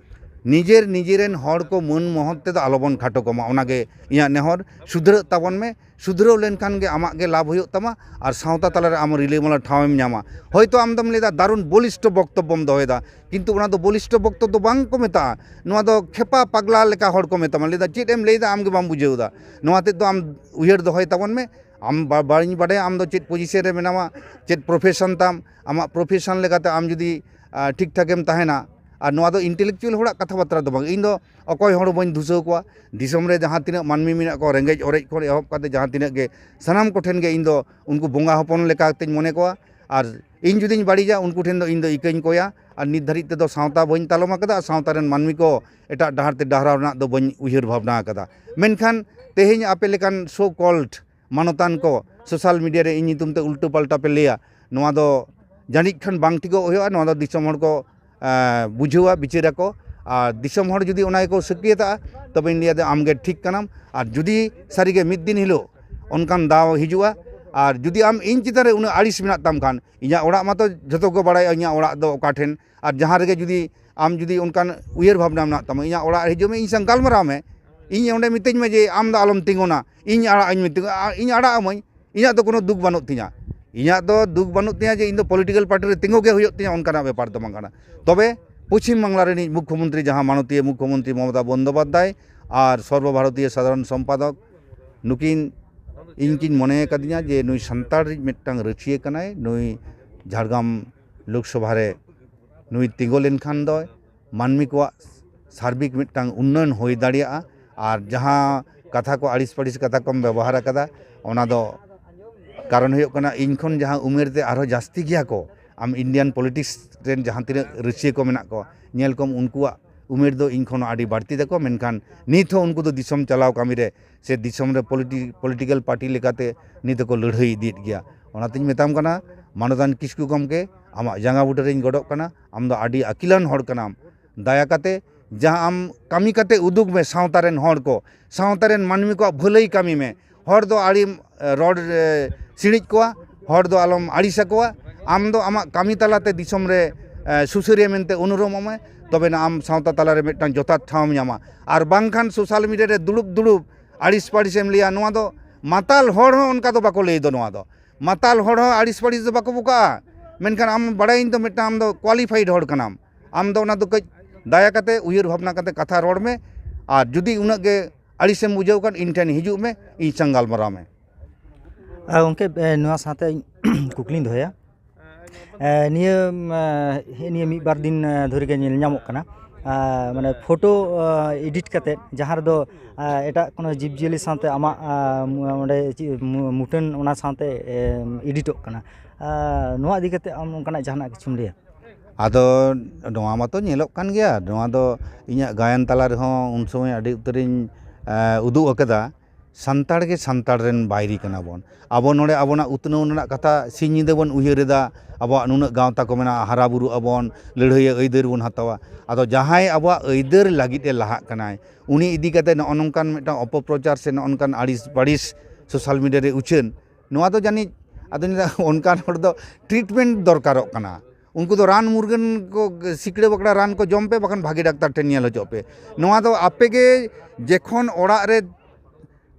ᱱᱤᱡᱮᱨ ᱱᱤᱡᱮᱨᱮᱱ ᱦᱚᱲ ᱠᱚ ᱢᱟᱹᱱ ᱢᱚᱦᱚᱛ ᱛᱮᱫᱚ ᱟᱞᱚᱵᱚᱱ ᱠᱷᱟᱴᱚ ᱠᱚᱢᱟ, ᱚᱱᱟᱜᱮ ᱤᱧᱟᱹᱜ ᱱᱮᱦᱚᱨ᱾ ᱥᱩᱫᱷᱨᱟᱹᱜ ᱛᱟᱵᱚᱱ ᱢᱮ, ᱥᱩᱫᱷᱨᱟᱹᱣ ᱞᱮᱱᱠᱷᱟᱱ ᱜᱮ ᱟᱢᱟᱜ ᱜᱮ ᱞᱟᱵᱷ ᱦᱩᱭᱩᱜ ᱛᱟᱢᱟ ᱟᱨ ᱥᱟᱶᱛᱟ ᱛᱟᱞᱟᱨᱮ ᱟᱢ ᱨᱤᱞᱟᱹᱢᱟᱞᱟ ᱴᱷᱟᱶᱮᱢ ᱧᱟᱢᱟ᱾ ᱦᱚᱭᱛᱳ ᱟᱢ ᱫᱚᱢ ᱞᱟᱹᱭᱫᱟ ᱫᱟᱨᱩᱱ ᱵᱚᱞᱤᱥᱴᱚ ᱵᱚᱠᱛᱚᱵᱵᱚᱢ ᱫᱚᱦᱚᱭᱮᱫᱟ, ᱠᱤᱱᱛᱩ ᱚᱱᱟ ᱫᱚ ᱵᱚᱞᱤᱥᱴᱚ ᱵᱚᱠᱛᱚᱵᱵᱚ ᱵᱟᱝ ᱠᱚ ᱢᱮᱛᱟᱜᱼᱟ, ᱱᱚᱣᱟ ᱫᱚ ᱠᱷᱮᱯᱟ ᱯᱟᱜᱽᱞᱟ ᱞᱮᱠᱟ ᱦᱚᱲ ᱠᱚ ᱢᱮᱛᱟᱢᱟ, ᱞᱟᱹᱭᱫᱟ ᱪᱮᱫ ᱮᱢ ᱞᱟᱹᱭᱫᱟ ᱟᱢ ᱜᱮ ᱵᱟᱢ ᱵᱩᱡᱷᱟᱹᱣ ᱮᱫᱟ᱾ ᱱᱚᱣᱟ ᱛᱮᱫ ᱫᱚ ᱟᱢ ᱩᱭᱦᱟᱹᱨ ᱫᱚᱦᱚᱭ ᱛᱟᱵᱚᱱ ᱢᱮ, ᱟᱢ ᱵᱟ-, ᱵᱟᱹᱧ ᱵᱟᱰᱟᱭᱟ ᱟᱢ ᱫᱚ ᱪᱮᱫ ᱯᱚᱡᱤᱥᱚᱱ ᱨᱮ ᱢᱮᱱᱟᱢᱟ, ᱪᱮᱫ ᱯᱨᱚᱯᱷᱮᱥᱚᱱ ᱛᱟᱢ, ᱟᱢᱟᱜ ᱯᱨᱚᱯᱷᱮᱥᱚᱱ ᱞᱮᱠᱟᱛᱮ ᱟᱢ ᱡᱩᱫᱤ ᱟᱸ, ᱴᱷᱤᱠ ᱴᱷᱟᱠᱮᱢ ᱛᱟᱦᱮᱱᱟ᱾ ᱟᱨ ᱱᱚᱣᱟ ᱫᱚ ᱤᱱᱴᱮᱞᱮᱠᱪᱩᱭᱟᱞ ᱦᱚᱲᱟᱜ ᱠᱟᱛᱷᱟ ᱵᱟᱛᱨᱟ ᱫᱚ ᱵᱟᱝ, ᱤᱧ ᱫᱚ ᱚᱠᱚᱭ ᱦᱚᱲ ᱵᱟᱹᱧ ᱫᱩᱥᱟᱹᱣ ᱠᱚᱣᱟ᱾ ᱫᱤᱥᱚᱢ ᱨᱮ ᱡᱟᱦᱟᱸ ᱛᱤᱱᱟᱹᱜ ᱢᱟᱹᱱᱢᱤ ᱢᱮᱱᱟᱜ ᱠᱚᱣᱟ, ᱨᱮᱸᱜᱮᱡ ᱚᱨᱮᱡ ᱠᱷᱚᱱ ᱮᱦᱚᱵ ᱠᱟᱛᱮ ᱡᱟᱦᱟᱸ ᱛᱤᱱᱟᱹᱜ ᱜᱮ, ᱥᱟᱱᱟᱢ ᱠᱚᱴᱷᱮᱱ ᱜᱮ ᱤᱧ ᱫᱚ ᱩᱱᱠᱩ ᱵᱚᱸᱜᱟ ᱦᱚᱯᱚᱱ ᱞᱮᱠᱟᱛᱮᱧ ᱢᱚᱱᱮ ᱠᱚᱣᱟ᱾ ᱟᱨ ᱤᱧ ᱡᱩᱫᱤᱧ ᱵᱟᱹᱲᱤᱡᱟ, ᱩᱱᱠᱩ ᱴᱷᱮᱱ ᱫᱚ ᱤᱧ ᱫᱚ ᱤᱠᱟᱹᱧ ᱠᱚᱭᱟ᱾ ᱟᱨ ᱱᱤᱛ ᱫᱷᱟᱹᱨᱤᱡ ᱛᱮᱫᱚ ᱥᱟᱶᱛᱟ ᱵᱟᱹᱧ ᱛᱟᱞᱚᱢ ᱟᱠᱟᱫᱟ ᱟᱨ ᱥᱟᱶᱛᱟ ᱨᱮᱱ ᱢᱟᱹᱱᱢᱤ ᱠᱚ ᱮᱴᱟᱜ ᱰᱟᱦᱟᱨ ᱛᱮ ᱰᱟᱦᱨᱟᱣ ᱨᱮᱱᱟᱜ ᱫᱚ ᱵᱟᱹᱧ ᱩᱭᱦᱟᱹᱨ ᱵᱷᱟᱵᱽᱱᱟ ᱟᱠᱟᱫᱟ᱾ ᱢᱮᱱᱠᱷᱟᱱ ᱛᱮᱦᱮᱧ ᱟᱯᱮ ᱞᱮᱠᱟᱱ so called ᱢᱟᱱᱚᱛᱟᱱ ᱠᱚ ᱥᱳᱥᱟᱞ ᱢᱤᱰᱤᱭᱟ ᱨᱮ ᱤᱧ ᱧᱩᱛᱩᱢ ᱛᱮ ᱩᱞᱴᱟᱹ ᱯᱟᱞᱴᱟ ᱯᱮ ᱞᱟᱹᱭᱟ, ᱱᱚᱣᱟ ᱫᱚ ᱡᱟᱹᱱᱤᱡ ᱠᱷᱟᱱ ᱵᱟᱝ ᱴᱷᱤᱠᱚᱜ ᱦᱩᱭᱩᱜᱼᱟ᱾ ᱱᱚᱣᱟ ᱫᱚ ᱫᱤᱥᱚᱢ ᱦᱚᱲ ᱠᱚ, ᱮᱸ, ᱵᱩᱡᱷᱟᱹᱣᱟ, ᱵᱤᱪᱟᱹᱨᱟᱠᱚ᱾ ᱟᱨ ᱫᱤᱥᱚᱢ ᱦᱚᱲ ᱡᱩᱫᱤ ᱚᱱᱟ ᱜᱮᱠᱚ ᱥᱟᱹᱠᱷᱭᱟᱹᱛᱟᱜᱼᱟ, ᱛᱚᱵᱮᱧ ᱞᱟᱹᱭᱟ ᱡᱮ ᱟᱢᱜᱮ ᱴᱷᱤᱠ ᱠᱟᱱᱟᱢ᱾ ᱟᱨ ᱡᱩᱫᱤ ᱥᱟᱹᱨᱤᱜᱮ ᱢᱤᱫ ᱫᱤᱱ ᱦᱤᱞᱳᱜ ᱚᱱᱠᱟᱱ ᱫᱟᱣ ᱦᱤᱡᱩᱜᱼᱟ, ᱟᱨ ᱡᱩᱫᱤ ᱟᱢ ᱤᱧ ᱪᱮᱛᱟᱱ ᱨᱮ ᱩᱱᱟᱹᱜ ᱟᱹᱲᱤᱥ ᱢᱮᱱᱟᱜ ᱛᱟᱢ ᱠᱷᱟᱱ, ᱤᱧᱟᱹᱜ ᱚᱲᱟᱜ ᱢᱟᱛᱚ ᱡᱷᱚᱛᱚ ᱠᱚ ᱵᱟᱲᱟᱭᱟ ᱤᱧᱟᱹᱜ ᱚᱲᱟᱜ ᱫᱚ ᱚᱠᱟ ᱴᱷᱮᱱ, ᱟᱨ ᱡᱟᱦᱟᱸ ᱨᱮᱜᱮ ᱡᱩᱫᱤ ᱟᱢ ᱡᱩᱫᱤ ᱚᱱᱠᱟᱱ ᱩᱭᱦᱟᱹᱨ ᱵᱷᱟᱵᱽᱱᱟ ᱢᱮᱱᱟᱜ ᱛᱟᱢᱟ, ᱤᱧᱟᱹᱜ ᱚᱲᱟᱜ ᱨᱮ ᱦᱤᱡᱩᱜ ᱢᱮ, ᱤᱧ ᱥᱟᱶ ᱜᱟᱞᱢᱟᱨᱟᱣ ᱢᱮ, ᱤᱧ ᱚᱸᱰᱮ ᱢᱤᱛᱟᱹᱧ ᱢᱮ ᱡᱮ ᱟᱢ ᱫᱚ ᱟᱞᱚᱢ ᱛᱤᱸᱜᱩᱱᱟ, ᱤᱧ ᱟᱲᱟᱜ ᱟᱹᱧ ᱢᱮ, ᱛᱤᱸᱜᱩ-, ᱟ-, ᱤᱧ ᱟᱲᱟᱜ ᱟᱹᱢᱟᱹᱧ, ᱤᱧᱟᱹᱜ ᱫᱚ ᱠᱳᱱᱳ ᱫᱩᱠ ᱵᱟᱹᱱᱩᱜ ᱛᱤᱧᱟ᱾ ᱤᱧᱟᱹᱜ ᱫᱚ ᱫᱩᱠ ᱵᱟᱹᱱᱩᱜ ᱛᱤᱧᱟ ᱡᱮ ᱤᱧ ᱫᱚ ᱯᱚᱞᱤᱴᱤᱠᱟᱞ ᱯᱟᱨᱴᱤ ᱨᱮ ᱛᱤᱸᱜᱩ ᱜᱮ ᱦᱩᱭᱩᱜ ᱛᱤᱧᱟ, ᱚᱱᱠᱟᱱᱟᱜ ᱵᱮᱯᱟᱨ ᱫᱚ ᱵᱟᱝ ᱠᱟᱱᱟ᱾ ᱛᱚᱵᱮ ᱯᱚᱪᱷᱤᱢ ᱵᱟᱝᱞᱟ ᱨᱤᱱᱤᱡ ᱢᱩᱠᱠᱷᱚᱢᱚᱱᱛᱨᱤ, ᱡᱟᱦᱟᱸ ᱢᱟᱱᱚᱛᱤᱭᱟᱹ ᱢᱩᱠᱠᱷᱚᱢᱚᱱᱛᱨᱤ ᱢᱚᱢᱚᱛᱟ ᱵᱚᱱᱫᱳᱯᱟᱫᱽᱫᱷᱟᱭ ᱟᱨ ᱥᱚᱨᱵᱚ ᱵᱷᱟᱨᱚᱛᱤᱭᱚ ᱥᱟᱫᱷᱟᱨᱚᱱ ᱥᱚᱢᱯᱟᱫᱚᱠ, ᱱᱩᱠᱤᱱ ᱤᱧ ᱠᱤᱱ ᱢᱚᱱᱮ ᱟᱠᱟᱫᱤᱧᱟ ᱡᱮ ᱱᱩᱭ ᱥᱟᱱᱛᱟᱲ ᱨᱤᱡ ᱢᱤᱫᱴᱟᱝ ᱨᱟᱹᱪᱤᱭᱟᱹ ᱠᱟᱱᱟᱭ, ᱱᱩᱭ ᱡᱷᱟᱲᱜᱨᱟᱢ ᱞᱳᱠᱥᱚᱵᱷᱟ ᱨᱮ ᱱᱩᱭ ᱛᱤᱸᱜᱩ ᱞᱮᱱᱠᱷᱟᱱ ᱫᱚ ᱢᱟᱹᱱᱢᱤ ᱠᱚᱣᱟᱜ ᱥᱟᱨᱵᱤᱠ ᱢᱤᱫᱴᱟᱝ ᱩᱱᱱᱚᱭᱚᱱ ᱦᱩᱭ ᱫᱟᱲᱮᱭᱟᱜᱼᱟ᱾ ᱟᱨ ᱡᱟᱦᱟᱸ ᱠᱟᱛᱷᱟ ᱠᱚ ᱟᱹᱲᱤᱥ ᱯᱟᱹᱲᱤᱥ ᱠᱟᱛᱷᱟ ᱠᱚᱢ ᱵᱮᱵᱚᱦᱟᱨ ᱟᱠᱟᱫᱟ, ᱚᱱᱟ ᱫᱚ ᱠᱟᱨᱚᱱ ᱦᱩᱭᱩᱜ ᱠᱟᱱᱟ, ᱤᱧ ᱠᱷᱚᱱ ᱡᱟᱦᱟᱸ ᱩᱢᱮᱨ ᱛᱮ ᱟᱨᱦᱚᱸ ᱡᱟᱹᱥᱛᱤ ᱜᱮᱭᱟ ᱠᱚ, ᱟᱢ Indian politics ᱨᱮᱱ ᱡᱟᱦᱟᱸ ᱛᱤᱱᱟᱹᱜ ᱨᱟᱹᱥᱤᱭᱟᱹ ᱠᱚ ᱢᱮᱱᱟᱜ ᱠᱚᱣᱟ, ᱧᱮᱞ ᱠᱚᱢ, ᱩᱱᱠᱩᱣᱟᱜ ᱩᱢᱮᱨ ᱫᱚ ᱤᱧ ᱠᱷᱚᱱ ᱦᱚᱸ ᱟᱹᱰᱤ ᱵᱟᱹᱲᱛᱤ ᱛᱟᱠᱚ, ᱢᱮᱱᱠᱷᱟᱱ ᱱᱤᱛ ᱦᱚᱸ ᱩᱱᱠᱩ ᱫᱚ ᱫᱤᱥᱚᱢ ᱪᱟᱞᱟᱣ ᱠᱟᱹᱢᱤ ᱨᱮ ᱥᱮ ᱫᱤᱥᱚᱢ ᱨᱮ politi-, political party ᱞᱮᱠᱟᱛᱮ ᱱᱤᱛ ᱦᱚᱸᱠᱚ ᱞᱟᱹᱲᱦᱟᱹᱭ ᱤᱫᱤᱭᱮᱫ ᱜᱮᱭᱟ᱾ ᱚᱱᱟᱛᱤᱧ ᱢᱮᱛᱟᱢ ᱠᱟᱱᱟ, ᱢᱟᱱᱚᱛᱟᱱ ᱠᱤᱥᱠᱩ ᱜᱚᱢᱠᱮ, ᱟᱢᱟᱜ ᱡᱟᱸᱜᱟ ᱵᱩᱴᱟᱹ ᱨᱤᱧ ᱜᱚᱰᱚᱜ ᱠᱟᱱᱟ, ᱟᱢ ᱫᱚ ᱟᱹᱰᱤ ᱟᱹᱠᱤᱞᱟᱱ ᱦᱚᱲ ᱠᱟᱱᱟᱢ᱾ ᱫᱟᱭᱟ ᱠᱟᱛᱮ ᱡᱟᱦᱟᱸ ᱟᱢ ᱠᱟᱹᱢᱤ ᱠᱟᱛᱮ ᱩᱫᱩᱜᱽ ᱢᱮ, ᱥᱟᱶᱛᱟ ᱨᱮᱱ ᱦᱚᱲ ᱠᱚ, ᱥᱟᱶᱛᱟ ᱨᱮᱱ ᱢᱟᱹᱱᱢᱤ ᱠᱚᱣᱟᱜ ᱵᱷᱟᱹᱞᱟᱹᱭ ᱠᱟᱹᱢᱤ ᱢᱮ᱾ ᱦᱚᱲ ᱫᱚ ᱟᱹᱰᱤ, ᱮ, ᱨᱚᱲ, ᱮ, ᱥᱤᱬᱤᱡ ᱠᱚᱣᱟ, ᱦᱚᱲ ᱫᱚ ᱟᱞᱚᱢ ᱟᱹᱲᱤᱥ ᱟᱠᱚᱣᱟ᱾ ᱟᱢ ᱫᱚ ᱟᱢᱟᱜ ᱠᱟᱹᱢᱤ ᱛᱟᱞᱟᱛᱮ ᱫᱤᱥᱚᱢ ᱨᱮ, ᱮ, ᱥᱩᱥᱟᱹᱨᱤᱭᱟᱹ ᱢᱮᱱᱛᱮ ᱩᱱᱩᱨᱩᱢᱚᱜ ᱢᱮ, ᱛᱚᱵᱮᱱᱟ ᱟᱢ ᱥᱟᱶᱛᱟ ᱛᱟᱞᱟᱨᱮ ᱢᱤᱫᱴᱟᱝ ᱡᱚᱛᱷᱟᱛ ᱴᱷᱟᱶ ᱮᱢ ᱧᱟᱢᱟ᱾ ᱟᱨ ᱵᱟᱝᱠᱷᱟᱱ social media ᱨᱮ ᱫᱩᱲᱩᱵ ᱫᱩᱲᱩᱵ ᱟᱹᱲᱤᱥ ᱯᱟᱹᱲᱤᱥ ᱮᱢ ᱞᱟᱹᱭᱟ, ᱱᱚᱣᱟ ᱫᱚ ᱢᱟᱛᱟᱞ ᱦᱚᱲ ᱦᱚᱸ ᱚᱱᱠᱟ ᱫᱚ ᱵᱟᱠᱚ ᱞᱟᱹᱭ ᱫᱚ᱾ ᱱᱚᱣᱟ ᱫᱚ ᱢᱟᱛᱟᱞ ᱦᱚᱲ ᱦᱚᱸ ᱟᱹᱲᱤᱥ ᱯᱟᱹᱲᱤᱥ ᱫᱚ ᱵᱟᱠᱚ ᱵᱚᱠᱟᱜᱼᱟ᱾ ᱢᱮᱱᱠᱷᱟᱱ ᱟᱢ ᱵᱟᱲᱟᱭᱟᱹᱧ ᱫᱚ ᱢᱤᱫᱴᱟᱝ ᱟᱢ ᱫᱚ qualified ᱦᱚᱲ ᱠᱟᱱᱟᱢ᱾ ᱟᱢ ᱫᱚ ᱚᱱᱟ ᱫᱚ ᱠᱟᱹᱡ ᱫᱟᱭᱟ ᱠᱟᱛᱮ ᱩᱭᱦᱟᱹᱨ ᱵᱷᱟᱵᱽᱱᱟ ᱠᱟᱛᱮ ᱠᱟᱛᱷᱟ ᱨᱚᱲ ᱢᱮ᱾ ᱟᱨ ᱡᱩᱫᱤ ᱩᱱᱟᱹᱜ ᱜᱮ ᱟᱹᱲᱤᱥᱮᱢ ᱵᱩᱡᱷᱟᱹᱣ ᱠᱷᱟᱱ, ᱤᱧ ᱴᱷᱮᱱ ᱦᱤᱡᱩᱜ ᱢᱮ, ᱤᱧ ᱥᱟᱝ ᱜᱟᱞᱢᱟᱨᱟᱣ ᱢᱮ᱾ ᱟᱨ ᱜᱚᱢᱠᱮ, ᱮ, ᱱᱚᱣᱟ ᱥᱟᱶᱛᱮ ᱤᱧ ᱠᱩᱠᱞᱤᱧ ᱫᱚᱦᱚᱭᱟ᱾ ᱮ, ᱱᱤᱭᱟᱹ, ᱮ, ᱱᱤᱭᱟᱹ ᱢᱤᱫ ᱵᱟᱨ ᱫᱤᱱ, ᱮ, ᱫᱷᱚᱨᱮ ᱜᱮ ᱧᱮᱞ ᱧᱟᱢᱚᱜ ᱠᱟᱱᱟ, ᱮ, ᱢᱟᱱᱮ ᱯᱷᱳᱴᱳ, ᱮ, edit ᱠᱟᱛᱮ, ᱡᱟᱦᱟᱸ ᱨᱮᱫᱚ, ᱮ, ᱮᱴᱟᱜ ᱠᱳᱱᱳ ᱡᱤᱵᱽᱼᱡᱤᱭᱟᱹᱞᱤ ᱥᱟᱶᱛᱮ ᱟᱢᱟᱜ, ᱮ, ᱢᱩ-, ᱚᱸᱰᱮ ᱪᱮᱫ ᱢᱩ-, ᱢᱩᱴᱷᱟᱹᱱ ᱚᱱᱟ ᱥᱟᱶᱛᱮ, ᱮ, editᱚᱜ ᱠᱟᱱᱟ᱾ ᱮ, ᱱᱚᱣᱟ ᱤᱫᱤ ᱠᱟᱛᱮ ᱟᱢ ᱚᱱᱠᱟᱱᱟᱜ ᱡᱟᱦᱟᱱᱟᱜ ᱠᱤᱪᱷᱩᱢ ᱞᱟᱹᱭᱟ? ᱟᱫᱚ ᱱᱚᱣᱟ ᱢᱟᱛᱚ ᱧᱮᱞᱚᱜ ᱠᱟᱱ ᱜᱮᱭᱟ, ᱱᱚᱣᱟ ᱫᱚ ᱤᱧᱟᱹᱜ ᱜᱟᱭᱟᱱ ᱛᱟᱞᱟ ᱨᱮᱦᱚᱸ ᱩᱱ ᱥᱚᱢᱚᱭ ᱟᱹᱰᱤ ᱩᱛᱟᱹᱨᱤᱧ, ᱮ, ᱩᱫᱩᱜ ᱟᱠᱟᱫᱟ᱾ ᱥᱟᱱᱛᱟᱲ ᱜᱮ ᱥᱟᱱᱛᱟᱲ ᱨᱮᱱ ᱵᱟᱹᱭᱨᱤ ᱠᱟᱱᱟ ᱵᱚᱱ᱾ ᱟᱵᱚ ᱱᱚᱰᱮ ᱟᱵᱚᱱᱟᱜ ᱩᱛᱱᱟᱹᱣ ᱨᱮᱱᱟᱜ ᱠᱟᱛᱷᱟ ᱥᱤᱧ ᱧᱤᱫᱟᱹ ᱵᱚᱱ ᱩᱭᱦᱟᱹᱨ ᱮᱫᱟ, ᱟᱵᱚᱣᱟᱜ ᱱᱩᱱᱟᱹᱜ ᱜᱟᱶᱛᱟ ᱠᱚ ᱢᱮᱱᱟᱜᱼᱟ, ᱦᱟᱨᱟ ᱵᱩᱨᱩᱜ ᱟᱵᱚᱱ, ᱞᱟᱹᱲᱦᱟᱹᱭ ᱟᱹᱭᱫᱟᱹᱨ ᱵᱚᱱ ᱦᱟᱛᱟᱣᱟ᱾ ᱟᱫᱚ ᱡᱟᱦᱟᱸᱭ ᱟᱵᱚᱣᱟᱜ ᱟᱹᱭᱫᱟᱹᱨ ᱞᱟᱹᱜᱤᱫ ᱮ ᱞᱟᱦᱟᱜ ᱠᱟᱱᱟᱭ, ᱩᱱᱤ ᱤᱫᱤ ᱠᱟᱛᱮ ᱱᱚᱜᱼᱚ ᱱᱚᱝᱠᱟᱱ ᱢᱤᱫᱴᱟᱝ ᱚᱯᱚᱯᱨᱚᱪᱟᱨ ᱥᱮ ᱱᱚᱜᱼᱚ ᱱᱚᱝᱠᱟᱱ ᱟᱹᱲᱤᱥ ᱵᱟᱹᱲᱤᱥ social media ᱨᱮ ᱩᱪᱷᱟᱹᱱ, ᱱᱚᱣᱟ ᱫᱚ ᱡᱟᱹᱱᱤᱡ, ᱟᱫᱚᱧ ᱞᱟᱹᱭᱫᱟ, ᱚᱱᱠᱟᱱ ᱦᱚᱲ ᱫᱚ treatment ᱫᱚᱨᱠᱟᱨᱚᱜ ᱠᱟᱱᱟ᱾ ᱩᱱᱠᱩ ᱫᱚ ᱨᱟᱱ ᱢᱩᱨᱜᱟᱹᱱ ᱠᱚ, ᱥᱤᱠᱲᱟᱹ ᱵᱟᱠᱲᱟ ᱨᱟᱱ ᱠᱚ ᱡᱚᱢ ᱯᱮ, ᱵᱟᱠᱷᱟᱱ ᱵᱷᱟᱜᱮ ᱰᱟᱠᱛᱟᱨ ᱴᱷᱮᱱ ᱧᱮᱞ ᱦᱚᱪᱚᱜ ᱯᱮ᱾ ᱱᱚᱣᱟ ᱫᱚ ᱟᱯᱮ ᱜᱮ ᱡᱮᱠᱷᱚᱱ ᱚᱲᱟᱜ ᱨᱮ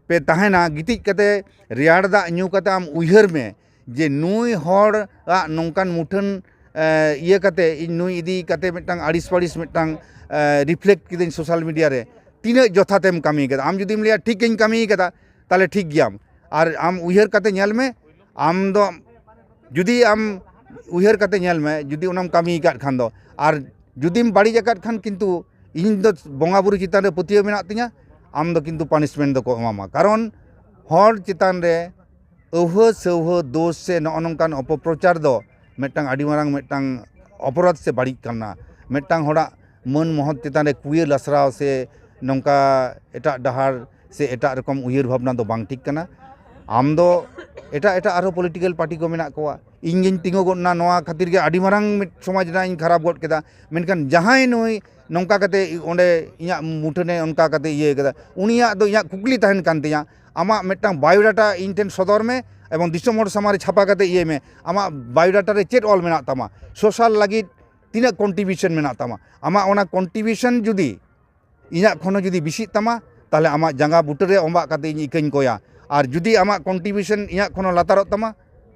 ᱯᱮ ᱛᱟᱦᱮᱱᱟ, ᱜᱤᱛᱤᱡ ᱠᱟᱛᱮ ᱨᱮᱭᱟᱲ ᱫᱟᱜ ᱧᱩ ᱠᱟᱛᱮ ᱟᱢ ᱩᱭᱦᱟᱹᱨ ᱢᱮ ᱡᱮ ᱱᱩᱭ ᱦᱚᱲᱟᱜ ᱱᱚᱝᱠᱟᱱ ᱢᱩᱴᱷᱟᱹᱱ, ᱮ, ᱤᱭᱟᱹ ᱠᱟᱛᱮ ᱤᱧ ᱱᱩᱭ ᱤᱫᱤ ᱠᱟᱛᱮ ᱢᱤᱫᱴᱟᱝ ᱟᱹᱲᱤᱥ ᱯᱟᱹᱲᱤᱥ ᱢᱤᱫᱴᱟᱝ, ᱮ, reflect ᱠᱤᱫᱟᱹᱧ social media ᱨᱮ, ᱛᱤᱱᱟᱹᱜ ᱡᱚᱛᱷᱟᱛᱮᱢ ᱠᱟᱹᱢᱤ ᱠᱟᱫᱟ᱾ ᱟᱢ ᱡᱩᱫᱤᱢ ᱞᱟᱹᱭᱟ ᱴᱷᱤᱠ ᱜᱤᱧ ᱠᱟᱹᱢᱤ ᱠᱟᱫᱟ, ᱛᱟᱦᱞᱮ ᱴᱷᱤᱠ ᱜᱮᱭᱟᱢ᱾ ᱟᱨ ᱟᱢ ᱩᱭᱦᱟᱹᱨ ᱠᱟᱛᱮ ᱧᱮᱞ ᱢᱮ, ᱟᱢ ᱫᱚ ᱡᱩᱫᱤ ᱟᱢ ᱩᱭᱦᱟᱹᱨ ᱠᱟᱛᱮ ᱧᱮᱞ ᱢᱮ, ᱡᱩᱫᱤ ᱚᱱᱟᱢ ᱠᱟᱹᱢᱤ ᱟᱠᱟᱫ ᱠᱷᱟᱱ ᱫᱚ᱾ ᱟᱨ ᱡᱩᱫᱤᱢ ᱵᱟᱹᱲᱤᱡ ᱟᱠᱟᱫ ᱠᱷᱟᱱ, ᱠᱤᱱᱛᱩ ᱤᱧ ᱫᱚ ᱵᱚᱸᱜᱟ ᱵᱩᱨᱩ ᱪᱮᱛᱟᱱ ᱨᱮ ᱯᱟᱹᱛᱭᱟᱹᱣ ᱢᱮᱱᱟᱜ ᱛᱤᱧᱟ, ᱟᱢ ᱫᱚ ᱠᱤᱱᱛᱩ ᱯᱟᱱᱤᱥᱢᱮᱱᱴ ᱫᱚᱠᱚ ᱮᱢᱟᱢᱟ᱾ ᱠᱟᱨᱚᱱ ᱦᱚᱲ ᱪᱮᱛᱟᱱ ᱨᱮ ᱟᱹᱣᱦᱟᱹ ᱥᱟᱹᱣᱦᱟᱹ ᱫᱳᱥ ᱥᱮ ᱱᱚᱜᱼᱚ ᱱᱚᱝᱠᱟᱱ ᱚᱯᱚᱯᱨᱚᱪᱟᱨ ᱫᱚ ᱢᱤᱫᱴᱟᱝ ᱟᱹᱰᱤ ᱢᱟᱨᱟᱝ ᱢᱤᱫᱴᱟᱝ ᱚᱯᱚᱨᱟᱫᱷ ᱥᱮ ᱵᱟᱹᱲᱤᱡ ᱠᱟᱱᱟ᱾ ᱢᱤᱫᱴᱟᱝ ᱦᱚᱲᱟᱜ ᱢᱟᱹᱱ ᱢᱚᱦᱚᱛ ᱪᱮᱛᱟᱱ ᱨᱮ ᱠᱩᱭᱟᱹ ᱞᱟᱥᱨᱟᱣ ᱥᱮ ᱱᱚᱝᱠᱟ ᱮᱴᱟᱜ ᱰᱟᱦᱟᱨ ᱥᱮ ᱮᱴᱟᱜ ᱨᱚᱠᱚᱢ ᱩᱭᱦᱟᱹᱨ ᱵᱷᱟᱵᱽᱱᱟ ᱫᱚ ᱵᱟᱝ ᱴᱷᱤᱠ ᱠᱟᱱᱟ᱾ ᱟᱢ ᱫᱚ ᱮᱴᱟᱜ ᱮᱴᱟᱜ ᱟᱨᱦᱚᱸ ᱯᱚᱞᱤᱴᱤᱠᱮᱞ ᱯᱟᱨᱴᱤ ᱠᱚ ᱢᱮᱱᱟᱜ ᱠᱚᱣᱟ, ᱤᱧ ᱜᱤᱧ ᱛᱤᱸᱜᱩ ᱜᱚᱫ ᱮᱱᱟ, ᱱᱚᱣᱟ ᱠᱷᱟᱹᱛᱤᱨ ᱜᱮ ᱟᱹᱰᱤ ᱢᱟᱨᱟᱝ ᱢᱤᱫ ᱥᱚᱢᱟᱡᱽ ᱨᱮᱱᱟᱜ ᱤᱧ ᱠᱷᱟᱨᱟᱯ ᱜᱚᱫ ᱠᱮᱫᱟ᱾ ᱢᱮᱱᱠᱷᱟᱱ ᱡᱟᱦᱟᱸᱭ ᱱᱩᱭ ᱱᱚᱝᱠᱟ ᱠᱟᱛᱮ ᱚᱸᱰᱮ ᱤᱧᱟᱹᱜ ᱢᱩᱴᱷᱟᱹᱱᱮ ᱚᱱᱠᱟ ᱠᱟᱛᱮ ᱤᱭᱟᱹ ᱠᱟᱫᱟ, ᱩᱱᱤᱭᱟᱜ ᱫᱚ ᱤᱧᱟᱹᱜ ᱠᱩᱠᱞᱤ ᱛᱟᱦᱮᱱ ᱠᱟᱱ ᱛᱤᱧᱟ, ᱟᱢᱟᱜ ᱢᱤᱫᱴᱟᱝ ᱵᱟᱭᱳᱰᱟᱴᱟ ᱤᱧ ᱴᱷᱮᱱ ᱥᱚᱫᱚᱨ ᱢᱮ ᱮᱵᱚᱝ ᱫᱤᱥᱚᱢ ᱦᱚᱲ ᱥᱟᱢᱟᱝ ᱨᱮ ᱪᱷᱟᱯᱟ ᱠᱟᱛᱮ ᱤᱭᱟᱹᱭ ᱢᱮ᱾ ᱟᱢᱟᱜ ᱵᱟᱭᱳᱰᱟᱴᱟ ᱨᱮ ᱪᱮᱫ ᱚᱞ ᱢᱮᱱᱟᱜ ᱛᱟᱢᱟ? ᱥᱳᱥᱟᱞ ᱞᱟᱹᱜᱤᱫ ᱛᱤᱱᱟᱹᱜ ᱠᱚᱱᱴᱨᱤᱵᱤᱭᱩᱥᱚᱱ ᱢᱮᱱᱟᱜ ᱛᱟᱢᱟ? ᱟᱢᱟᱜ ᱚᱱᱟ ᱠᱚᱱᱴᱨᱤᱵᱤᱭᱩᱥᱚᱱ ᱡᱩᱫᱤ ᱤᱧᱟᱹᱜ ᱠᱷᱚᱱ ᱦᱚᱸ ᱡᱩᱫᱤ ᱵᱮᱥᱤᱜ ᱛᱟᱢᱟ, ᱛᱟᱦᱚᱞᱮ ᱟᱢᱟᱜ ᱡᱟᱸᱜᱟ ᱵᱩᱴᱟᱹ ᱨᱮ ᱚᱸᱵᱟᱜ ᱠᱟᱛᱮ ᱤᱧ ᱤᱠᱟᱹᱧ ᱠᱚᱭᱟ᱾ ᱟᱨ ᱡᱩᱫᱤ ᱟᱢᱟᱜ ᱠᱚᱱᱴᱨᱤᱵᱤᱭᱩᱥᱚᱱ ᱤᱧᱟᱹᱜ ᱠᱷᱚᱱ ᱦᱚᱸ ᱞᱟᱛᱟᱨᱚᱜ ᱛᱟᱢᱟ,